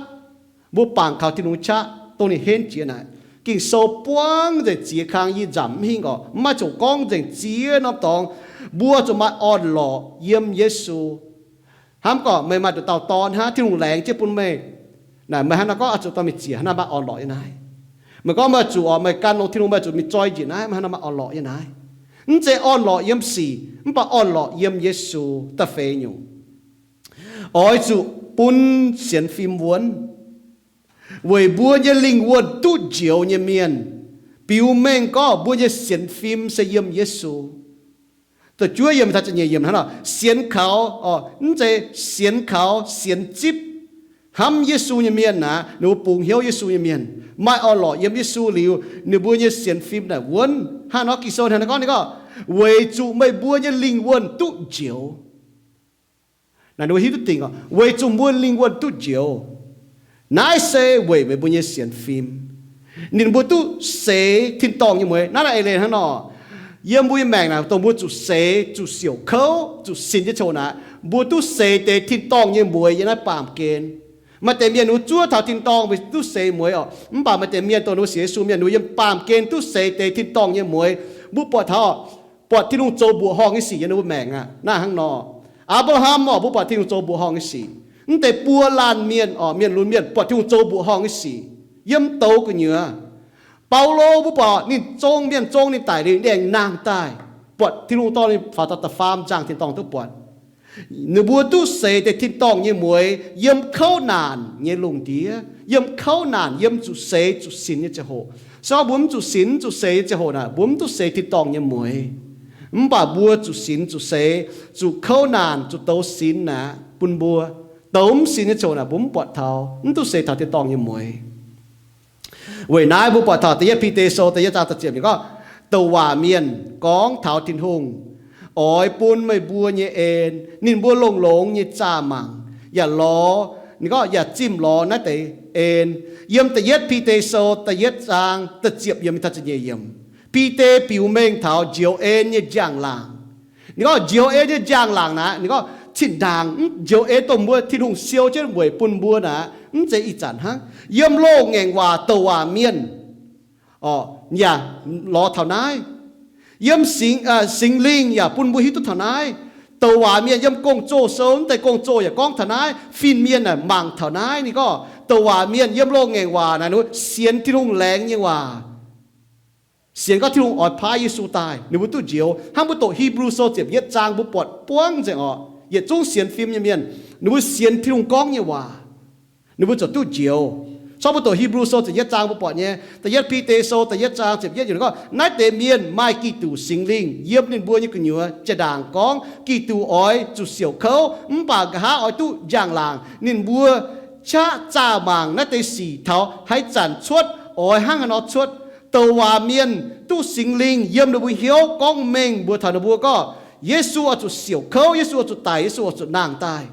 mbuo bangc kaux Tin-Hungh qaqv, dongh ninh henv jiex naaic. Ging-Sou buangv nzengc ziex kang yie nzamc mv hingh orqc, mv maaih zuqc gorngv nzengc ziex norm dorngx. Mbuo zuqc maaih orn-lorqc yiem Yesu. Hnamv gorqv meih maaih nduqc dauh dorn hnangv, Tin-Hungh laengz jienv bun meih. Naaic meih hnangv naaiv gorngv oix zuqc dorh mingh ziec, hnangv naaiv maaih orn-lorqc yiem naaiv. Meih gorngv meih zuqc orqc, meih gan longx Tin-Hungh, meih zuqc mingh zoi njiec naaiv, hnangv naaiv maaih orn-lorqc yiem naaiv. Mv zeiz orn-lorqc yiem sic, mv baac orn-lorqc yiem Yesu. Da'feix nyungc, oix zuqc bun sienx fim wuonv, weic mbuo nyei lingh wuonh duqv njoux nyei mienh biux mengh gorngv mbuo nyei sienx fim se yiem Yesu. Da'juov yiem taux ziepc nyeic yiemc hnangv nor, sienx kaux, mv zeiz sienx kaux sienx zipv hnamv Yesu nyei mienh naaic, ninh mbuo bungx hnyouv Yesu nyei mienh, maaih orn-lorqc yiem Yesu liuz, ninh mbuo nyei sienx fim naaic wuonv. Hnangv nor Ging-Sou hnangv naaiv gorngv, ninh gorngv, weic zuqc meih mbuo nyei lingh wuonh duqv njoux. Naaic ninh mbuo hiuv duqv dingc oc, weic zuqc mbuo lingh wuonh duqv njoux. Naaiv se weic meih mbuo nyei sienx fim. Ninh mbuo duqv seix tin-dorngh nyei mueix. Naaiv naaiv eix leiz hnangv nor, yiem mbuo nyei maengc naaic, dongh mbuo zuqc seix, zuqc siouc kouv, zuqc sinx nyei ziangh hoc naaic, mbuo duqv seix deix tin-dorngh nyei mueix yiem naaiv baamh gen. Maaih deix mienh ninh mbuo zuov taux tin-dorngh mbuo duqv seix mueix oc. Mv baac maaih deix mienh dongh ninh mbuo sienx Yesu mienh, ninh mbuo yiem baamh gen duqv seix deix tin-dorngh nyei mueix. Mbuo buatc taux, buatc Tin-Hungh zoux mbuoqc horngh nyei sic yiem ninh mbuo maengc aqv. Naaiv hnangv nor, Apc^laa^ham oc, mbuo buatc Tin-Hungh zoux mbuoqc horngh nyei sic. Mv deix buo laanh mienh oc, mienh lunx mienh buatc Tin-Hungh zoux mbuoqc horngh nyei sic yiem douz gu'nyuoz. Baulo mbuo buatc ninh zong mienh zong ninh daic liuz, ninh aengx nangh daaih, buatc Tin-Hungh dorh ninh faaux daaih da'faam nzangh tin-dorngh duqv buatc. Ninh mbuo duqv seix deix tin-dorngh nyei mueix yiem kouv naanc nyei lungh ndiev, yiem kouv naanc, yiem zuqc seix zuqc sinx nyei ziangh hoc. Se gorngv mbuo mv zuqc sinx mv zuqc seix nyei ziangh hoc naaic, mbuo mv duqv seix tin-dorngh nyei mueix. Mv baac mbuo zuqc sinx zuqc seix, zuqc kouv naanc, zuqc douz sinx naaic bun mbuo. Douz mv sinx nyei ziangh hoc naaic, mbuo mv buatc taux, mv duqv seix taux tin-dorngh nyei mueix. Weic naaiv mbuo buatc taux da'yietv Bide Sou da'yietv zaang da'ziepc yiemc gorngv, douc waac mienh gorngv taux Tin-Hungh oix bun meih mbuo nyei en, ninh mbuo longx-longx nyei zaah mangc, yaac lorz, ninh gorngv yaac zimh lorz naaiv deix en. Yiem da'yietv Bide Sou da'yietv zaang da'ziepc yiemc taux da'nyeic yiemc, Bide biux mengh taux njoux en nyei njang-laangc. Ninh gorngv njoux en nyei njang-laangc naaic, ninh gorngv zinh ndaangc njoux en dongh mbuo Tin-Hungh siou jienv weic bun mbuo naaic, mv zeiz ih zanc hnangv. Yiem loz-ngaengc waac douc waac mienh yaac lorz taux naaiv. Yiem Singx, Singx Lingh yaac bun mbuo hiuv duqv taux naaiv. Douc waac mienh yiem Gong-Zoh Sou, mv deix Gong-Zoh yaac gorngv taux naaiv. Fin-mienh naaic mangc taux naaiv. Ninh gorngv douc waac mienh yiem loz-ngaengc waac naaic, ninh mbuo sienx Tin-Hungh laengz nyei waac, sienx gorngv Tin-Hungh oix paaiv Yesu daaih, ninh mbuo duqv njoux. Hnangv mbuo doqc Hipv^lu Sou ziepc yietv zaang mbuo buatc buangv nzengc oc, yietc zungv sienx fim nyei mienh, ninh mbuo sienx Tin-Hungh gorngv nyei waac, ninh mbuo ziouc duqv njoux. Corc mbuo doqc Hipv^lu Sou ziepc yietv zaang mbuo buatc nyei, da'yietv Bide Sou da'yietv zaang ziepc yietv yiemc gorngv, naaiv deix mienh maaih Giduc Singx Lingh yiem ninh mbuo nyei gu'nyuoz. Jaa-ndaangc gorngv Giduc oix zuqc siouc kouv, mv baac nqa'haav oix duqv njang-laangc. Ninh mbuo qaqv zaah mangc naaiv deix sic taux haaix zanc cuotv, oix hnangv haaix nor cuotv. Douc waac mienh duqv Singx Lingh yiem ninh mbuo hnyouv gorngv mengh mbuox taux ninh mbuo gorngv, Yesu oix zuqc siouc kouv, Yesu oix zuqc daic, Yesu oix zuqc nangh daaih.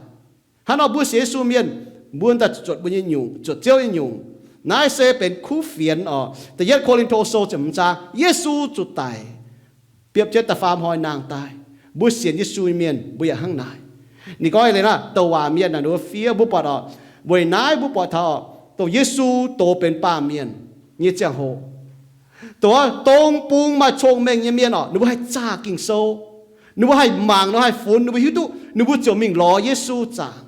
Hnangv nor mbuo sienx Yesu mienh, mbuo daaih zuotc mbuo nyei nyungc, zuotc Ziouv nyei nyungc. Naaiv se benx kuv fienx oc. Da'yietv Ko^lin^to Sou ziepc hmz zaang, Yesu zuqc daic, biopv jienv da'faam hnoi nangh daaih. Mbuo sienx Yesu nyei mienh mbuo yaac hnangv naaic. Ninh gorngv leiz naaiv douc waac mienh naaic ninh mbuo fiev mbuo buatc oc. Weic naaiv mbuo buatc taux dongh Yesu doz benx baamh mienh nyei ziangh hoc, dongh, dongh bung maaih cong-mengh nyei mienh oc, ninh mbuo haih zaah Ging-Sou, ninh mbuo haih mangc, ninh mbuo haih funx, ninh mbuo hiuv duqv, ninh mbuo ziouc mingh lorz Yesu zaangc.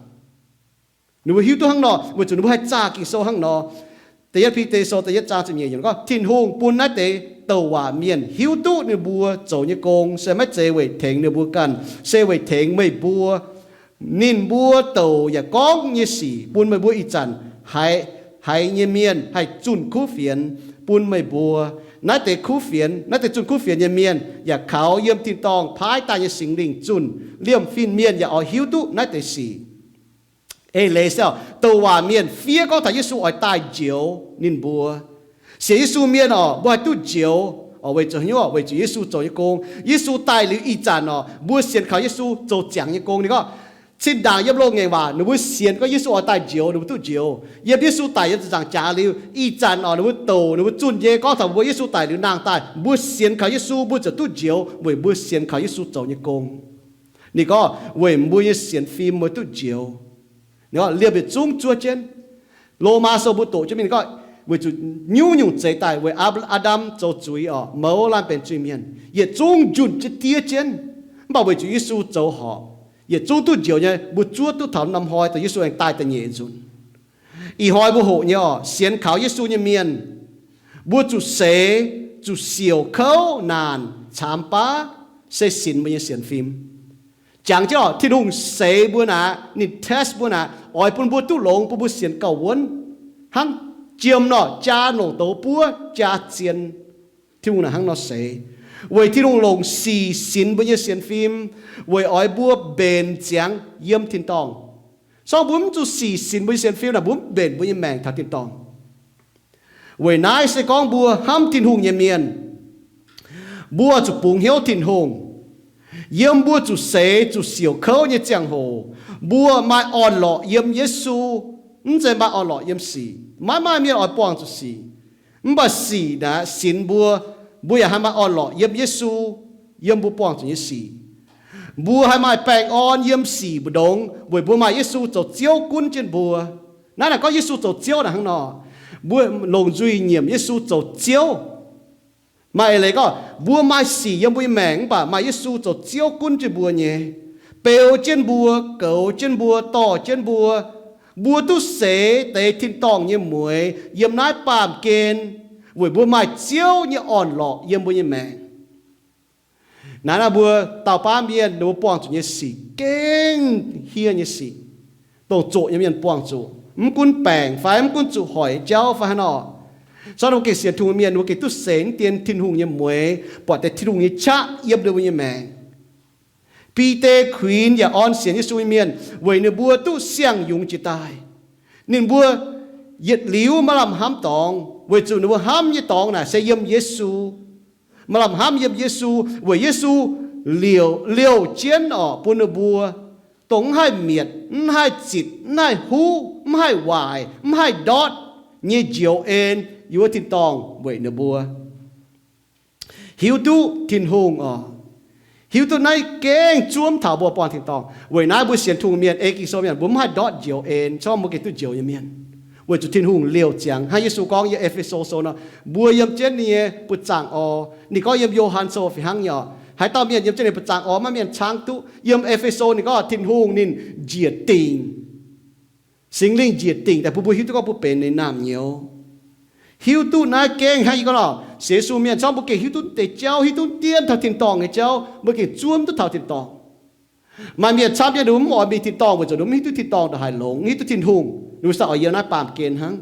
Ninh mbuo hiuv duqv hnangv nor weic zuqc ninh mbuo haih zaah Ging-Sou hnangv nor. Da'yietv Bide Sou da'yietv zaang ziepc nyeic yiemc gorngv, Tin-Hungh bun naaiv deix douc waac mienh hiuv duqv ninh mbuo zoux nyei gong se maiv zeiz weic tengx ninh mbuo ganh, se weic tengx meih mbuo. Ninh mbuo douc yaac gorngv nyei sic bun meih mbuo ih zanc haiz, haiz nyei mienh haih zunh kuv fienx bun meih mbuo. Naaiv deix kuv fienx, naaiv deix zunh kuv fienx nyei mienh yaac kaux yiem tin-dorngh paaiv daaih nyei Singx Lingh zunh. Liemh fin-mienh yaac oix hiuv duqv naaiv deix sic. Eix leiz se douc waac mienh fiev gorngv taux Yesu oix daaih njoux ninh mbuo. Sienx Yesu mienh oc, mbuo haih duqv njoux oc, weic zuqc haaix nyungc? Weic zuqc Yesu zoux nyei gong. Yesu daaih liuz ih zanc oc, mbuo sienx kaux Yesu zoux ziangx nyei gong. Ninh gorngv, zinh ndaangc yiem loz-ngaengc waac ninh mbuo sienx gorngv Yesu oix daaih njoux, ninh mbuo duqv njoux. Yiem Yesu daic yiem ziepc nzaangc jaax liuz, ih zanc oc, ninh mbuo douc, ninh mbuo zunh nyei gorngv taux mbuo Yesu daic liuz nangh daaih, mbuo sienx kaux Yesu mbuo ziouc duqv njoux weic mbuo sienx kaux Yesu zoux nyei gong. Ninh gorngv weic mbuo nyei sienx fim mbuo duqv njoux. Liemh yietc zungv zuov jienv. Lomaa sou mbuo doqc jienv mingh gorngv, weic zuqc nyungc-nyungc zeix daaih weic Aa^ndam zoux zuiz orqc, mouz laanh benx zuiz-mienh, yietc zungv njunh jienv diev jienv. Mv baac weic zuqc Yesu zoux horpc, yietc zungv duqv njoux nyei. Mbuo zuov duqv taux norm hnoi dongh Yesu aengx daaih da'nyeic nzunc. Ih hnoi mbuo hoqc nyei orqc, sienx kaux Yesu nyei mienh, mbuo zuqc seix, zuqc siouc kouv naanc caamx baav, se sinx mbuo nyei sienx fim. Jangx jienv orqc, Tin-Hungh seix mbuo naaic, ninh test mbuo naaic, oix bun mbuo duqv longx, bun mbuo sienx gauh wuonv, hnangv jiem nor jaa longc douz buov jaa zien. Tin-Hungh naaic hnangv nor seix, weic Tin-Hungh longc sic sinx mbuo nyei sienx fim, weic oix mbuo mbenc ziangx yiem tin-dorngh. Se gorngv mbuo mv zuqc sic sinx mbuo nyei sienx fim naaic, mbuo mv mbenc mbuo nyei maengc taux tin-dorngh. Weic naaiv se gorngv mbuo hnamv Tin-Hungh nyei mienh, mbuo zuqc bungx hnyouv Tin-Hungh. Yiem mbuo zuqc seix zuqc siouc kouv nyei ziangh hoc, mbuo maaih orn-lorqc yiem Yesu, mv zeiz maaih orn-lorqc yiem sic. Maiv maaih mienh oix buangh zuqc sic, mv baac sic naaic sinx mbuo, mbuo yaac haih maaih orn-lorqc yiem Yesu, yiem mbuo buangh zuqc nyei sic. Mbuo haih maaih baengh orn yiem sic mbu'ndongx weic mbuo maaih Yesu zoux Ziouv gunv jienv mbuo. Naaiv naaic gorngv Yesu zoux Ziouv naaic hnangv nor, mbuo longc nzuih nyiemc Yesu zoux Ziouv. Maaih eix leiz gorngv mbuo maaih sic yiem mbuo nyei maengc mv baac maaih Yesu zoux Ziouv gunv jienv mbuo nyei, beu jienv mbuo, goux jienv mbuo, dorh jienv mbuo. Mbuo duqv seix deix tin-dorngh nyei mueix yiem naaiv baamh gen weic mbuo maaih Ziouv nyei orn-lorqc yiem mbuo nyei maengc. Naaiv naaiv mbuo dauh baav mienh ninh mbuo buangh zuqc nyei sic gengh hiev nyei sic, dongh zoqc nyei mienh buangh zuqc, mv gunv baengc fai mv gunv zuqc hoic jauv fai haaix nor. Sortv ninh mbuo gengh sienx Tin-Hungh mienh, ninh mbuo gengh duqv seix dien Tin-Hungh nyei mueix, buatc deix Tin-Hungh nyei qaqv yiem ninh mbuo nyei maengc. Bide kuinx yaac orn sienx Yesu nyei mienh weic ninh mbuo duqv siang-yungz jiex daaih. Ninh mbuo yietc liuz maaih lamh hnamv dorngx weic zuqc ninh mbuo hnamv nyei dorngx naaic se yiem Yesu. Maaih lamh hnamv yiem Yesu weic Yesu liouc, liouc jienv orqc bun ninh mbuo, dongh mv haih mietc, mv haih zitc, mv haih huv, mv haih waaic, mv haih ndortv nyei njoux en yiem wuov tin-dorngh weic ninh mbuo. Hiuv duqv Tin-Hungh orqc, hiuv duqv naaiv gengh zuov taux mbuo buangh tin-dorngh. Weic naaiv mbuo sienx Tin-Hungh mienh, ei Ging-Sou mienh, mbuo mv haih ndortv njoux en, se gorngv mbuo gengh duqv njoux nyei mienh. Weic zuqc Tin-Hungh liouc ziangx hnangv Yesu gorngv yiem E^fe^so Sou nor, mbuo yiem jienv ninh nyei buoz-zaangc oc. Ninh gorngv yiem Yo^han Sou fih hnangv nyei orqc, haaix dauh mienh yiem jienv ninh buoz-zaangc oc, maiv mienh caangv duqv. Yiem E^fe^so ninh gorngv Tin-Hungh ninh njiec dingc, Singx Lingh njiec dingc daaih bun mbuo hiuv duqv gorngv mbuo benx ninh naamh nyouz. Hiuv duqv naaiv gengh hnangv yie gorngv nor, sienx Yesu mienh se gorngv mbuo gengh hiuv duqv deix jauv, hiuv duqv dien taux tin-dorngh nyei jauv, mbuo gengh zuov duqv taux tin-dorngh. Maaih mienh camv jienv ninh mbuo mv oix mingh tin-dorngh weic zuqc ninh mbuo mv hiuv duqv tin-dorngh ndongc haaix longx, mv hiuv duqv Tin-Hungh, ninh mbuo sai oix yiem naaiv baamh gen hnangv.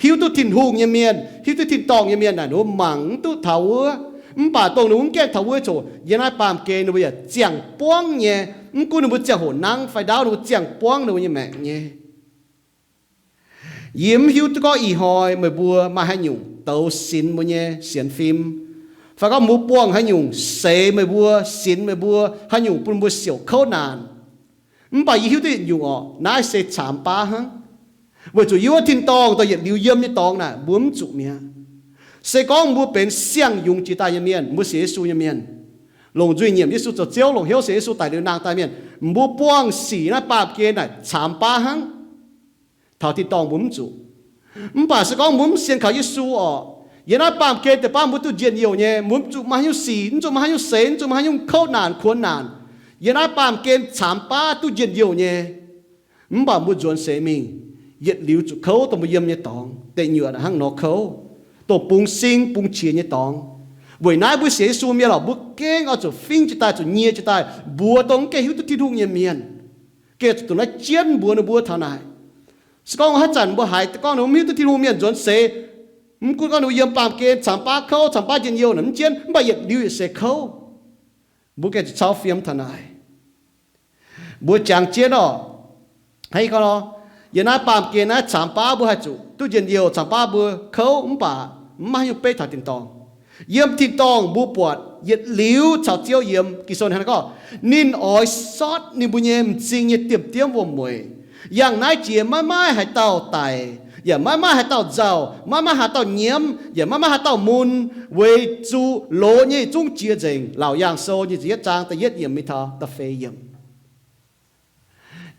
Hiuv duqv Tin-Hungh nyei mienh, hiuv duqv tin-dorngh nyei mienh naaic, ninh mbuo mangc mv duqv taux wuov. Mv baac dongh ninh mbuo mv gaengh taux wuov coc, yiem naaiv baamh gen ninh mbuo yaac ziangh buangv nyei. Mv gunv ninh mbuo ziangh hoc nangv fai ndaauv, ninh mbuo ziangh buangv ninh mbuo nyei maengc nyei. Yie mv hiuv duqv gorngv ih hnoi meih mbuo maaih haaix nyungc douz sinx mbuo nyei sienx fim, fai gorngv mbuo buangh haaix nyungc seix meih mbuo, sinx meih mbuo, haaix nyungc bun mbuo siouc kouv naanc. Mv baac yie hiuv duqv yietc nyungc orqc, naaiv se caamx baav hnangv. Weic zuqc yiem wuov tin-dorngh daaih yietc liuz yiem nyei dorngx naaic, mbuo mv zuqc mi'aqv. Se gorngv mbuo benx siang-yungz jiex daaih nyei mienh, mbuo sienx Yesu nyei mienh, longc nzuih nyiemc Yesu zoux Ziouv, longc hnyouv sienx Yesu daic liuz nangh daaih mienh, mbuo buangh sic naaiv baamh gen naaic caamx baav hnangv. Taux tin-dorngh mbuo mv zuqc. Mv baac se gorngv mbuo mv sienx kaux Yesu orqc, yiem naaiv baamh gen deix baav mbuo duqv njien-youh nyei, mbuo mv zuqc maaih haaix nyungc sic, mv zuqc maaih haaix nyungc seix, mv zuqc maaih haaix nyungc kouv naanc, kuonx naanc. Yiem naaiv baamh gen caamx baav duqv njien-youh nyei. Mv baac mbuo nzuonx seix mingh, yietc liuz zuqc kouv dongh mbuo yiem nyei dorngx, deic nyuoqc hnangv nor kouv, dongh bungx sing bungx qiex nyei dorngx. Weic naaiv mbuo sienx Yesu mienh lorqc, mbuo gengh oix zuqc fingx jiex daaih, zuqc nyie jiex daaih mbuox dongh mv gaengh hiuv duqv Tin-Hungh nyei mienh. Gengh zuqc dongh naaiv jienv mbuox ninh mbuo taux naaic. Se gorngv haaix zanc mbuo haiz gorngv ninh mbuo mv hiuv duqv Tin-Hungh mienh nzuonx seix, mv gunv gorngv ninh mbuo yiem baamh gen caamx baav kouv, caamx baav njien-youh naaic mv jienv, mv baac yietc liuz yietc seix kouv. Mbuo gengh zuqc cau fiem taux naaic. Mbuo jangx jienv orqc, hnangv yie gorngv nor, yiem naaiv baamh gen naaiv caamx baav mbuo haih zuqc duqv njien-youh, caamx baav mbuo kouv, mv baac mv maaih haaix nyungc beiv taux tin-dorngh. Yiem tin-dorngh mbuo buatc yietc liuz caux Ziouv yiem. Ging-Sou hnangv naaiv gorngv, ninh oix sortv ninh mbuo nyei m'zing nyei diemv-diemv wuom-mueic. Yangh naaiv jiex maiv maaih haaix dauh daic, yaac maiv maaih haaix dauh nzauh, maiv maaih haaix dauh nyiemv, yaac maiv maaih haaix dauh mun, weic zuqc loz nyei zungv jiex nzengc. Laauc Yaangh Sou nyic ziepc yietv zaang da'yietv yiemc mingh taux da'feix yiemc.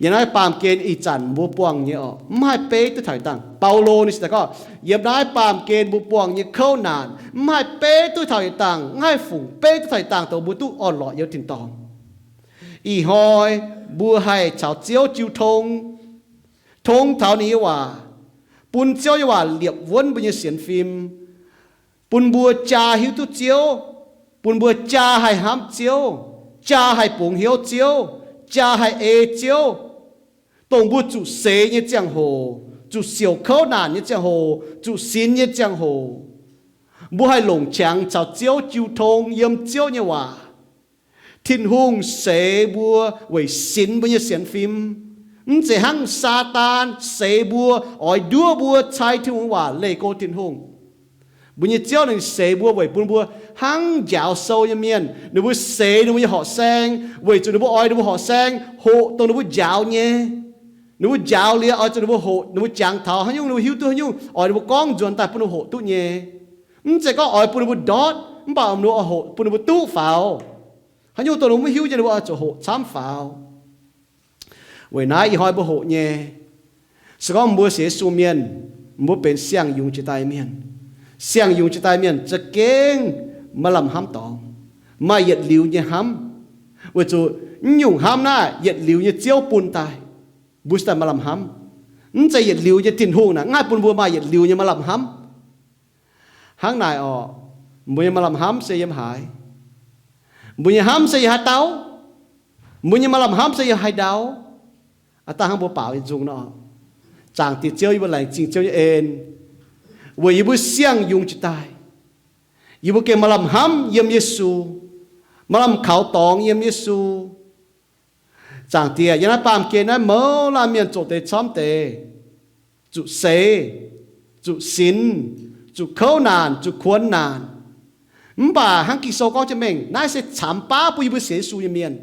Yiem naaiv baamh gen ih zanc mbuo buangh nyei orqc, mv haih beiv duqv taux yietc dangh. Baulo ninh se gorngv, yiem naaiv baamh gen mbuo buangh nyei kouv naanc, mv haih beiv duqv taux yietc dangh, mv haih fungc beiv duqv taux yietc dangh, dongh mbuo duqv orn-lorqc yiem tin-dorngh. Ih hnoi mbuo haih caux Ziouv jiu tong, tong taux ninh nyei waac, bun Ziouv nyei waac liepc wuonv mbuo nyei sienx fim, bun mbuo jaa hiuv duqv Ziouv, bun mbuo jaa haih hnamv Ziouv, jaa haih bungx hnyouv Ziouv, jaa haih ei Ziouv. Dongh mbuo zuqc seix nyei ziangh hoc, zuqc siouc kouv naanc nyei ziangh hoc, zuqc sinx nyei ziangh hoc, mbuo haih longc qangx caux Ziouv jiu tong yiem Ziouv nyei waac. Tin-Hungh seix mbuo weic sinx mbuo nyei sienx fim. Mv zeiz hnangv Saadaan seix mbuo, oix nduov mbuo cai Tin-Hungh waac leih go Tin-Hungh. Mbuo nyei Ziouv ninh seix mbuo weic bun mbuo hnangv njaaux sou nyei mienh. Ninh mbuo seix ninh mbuo nyei horqc saeng weic zuqc ninh mbuo oix ninh mbuo horqc saeng hoqc dongh ninh mbuo njaaux nyei. Ninh mbuo njaaux liuz oix zuqc ninh mbuo hoqc, ninh mbuo jangx taux haaix nyungc, ninh mbuo hiuv duqv haaix nyungc, oix ninh mbuo gorngv nzuonx daaih bun ninh mbuo hoqc duqv nyei. Mv zeiz gorngv oix bun ninh mbuo ndortv, mv baac ninh mbuo oix hoqc bun ninh mbuo duqv faaux. Haaix nyungc dongh ninh mbuo mv hiuv nyei, ninh mbuo oix zuqc hoqc camv faaux. Weic naaiv ih hnoi mbuo hoqc nyei, se gorngv mbuo sienx Yesu mienh, mbuo benx siang-yungz jiex daaih mienh. Siang-yungz jiex daaih mienh za'gengh maaih lamh hnamv dorngx, maaih yietc liuz nyei hnamv. Weic zuqc mv nyungc hnamv naaiv yietc liuz nyei Ziouv bun daaih, mbuo cingx daaih maaih lamh hnamv. Mv zeiz yietc liuz nyei Tin-Hungh naaic mv haih bun mbuo maaih yietc liuz nyei maaih lamh hnamv. Hnangv naaic orqc, mbuo nyei maaih lamh hnamv se yiem haaix? Mbuo nyei hnamv se yiem haaix dauh? Mbuo nyei maaih lamh hnamv se yiem haaix ndau? Aav dangh hnangv mbuo baaux yietc nzungh nor, Zaangc Diex Ziouv, yie mbuo laengz zingh Ziouv nyei en, weic yie mbuo siang-yungz jiex daaih, yie mbuo gengh maaih lamh hnamv yiem Yesu, maaih lamh kaux dorngx yiem Yesu. Zaangc Diex, yiem naaiv baamh gen naaiv mouz laanh mienh zoqc deix camv deix, zuqc seix, zuqc sinx, zuqc kouv naanc, zuqc kuonx naanc. Mv baac hnangv Ging-Sou gorngv jienv mengh, naaiv se caamx baav bun yie mbuo sienx Yesu nyei mienh.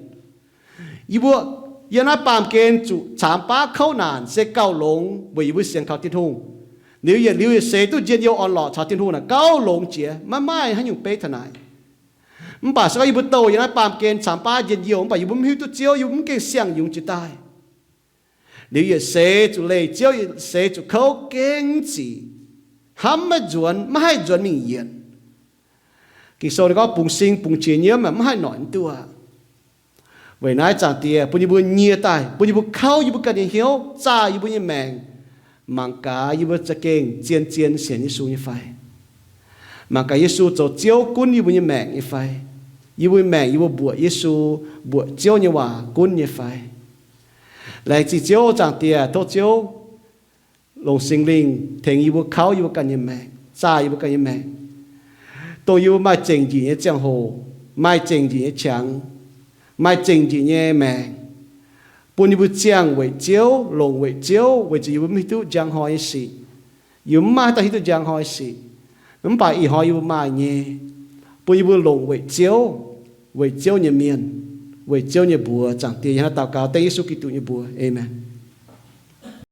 Yie mbuo yiem naaiv baamh gen zuqc caamx baav kouv naanc se gauh longx weic yie mbuo sienx kaux Tin-Hungh. Liuz yietc liuz yietc seix duqv njien-youh orn-lorqc caux Tin-Hungh naaic gauh longx jiex, maiv maaih haaix nyungc beiv taux naaic. Mv baac se gorngv yie mbuo douh yiem naaiv baamh gen caamx baav njien-youh mv baac yie mbuo mv hiuv duqv Ziouv, yie mbuo mv gengh siang-yungz jiex daaih. Liuz yietc seix zuqc leih Ziouv, yietc seix zuqc kouv gengh mv zic, hnamv maiv nzuonx, maiv haih nzuonx mingh yienc. Ging-Sou ninh gorngv bungx sing bungx qiex nyiemv maiv haih noic mv duqv aqv. Weic naaiv Zaangc Diex bun yie mbuo nyie daaih, bun yie mbuo kouv yie mbuo ganh nyei hnyouv, zaah yie mbuo nyei maengc, mangc gaax yie mbuo za'gengh zien-zien sienx Yesu nyei fai, mangc gaax Yesu zoux Ziouv gunv yie mbuo nyei maengc nyei fai, yie mbuo nyei maengc yie mbuo mbuoqc Yesu, mbuoqc Ziouv nyei waac gunv nyei fai. Laengz zingh Ziouv Zaangc Diex, tov Ziouv longc Singx Lingh tengx yie mbuo kouv yie mbuo ganh nyei maengc, zaah yie mbuo ganh nyei maengc, dongh yie mbuo maaih zengc njiec nyei ziangh hoc, maaih zengc njiec nyei qangx, maaih zengc njiec nyei maengc, bun yie mbuo ziangh weic Ziouv, longc weic Ziouv, weic zuqc yie mbuo mv hiuv duqv njang hnoi nyei sic. Yie mbuo mv maaih haaix dauh hiuv duqv njang hnoi nyei sic, mv baac ih hnoi yie mbuo maaih nyei, bun yie mbuo longc weic Ziouv, weic Ziouv nyei mienh, weic Ziouv nyei mbuox. Zaangc Diex, yie hnangv naaiv daux gaux dengv Yesu Giduc nyei mbuox, aamen.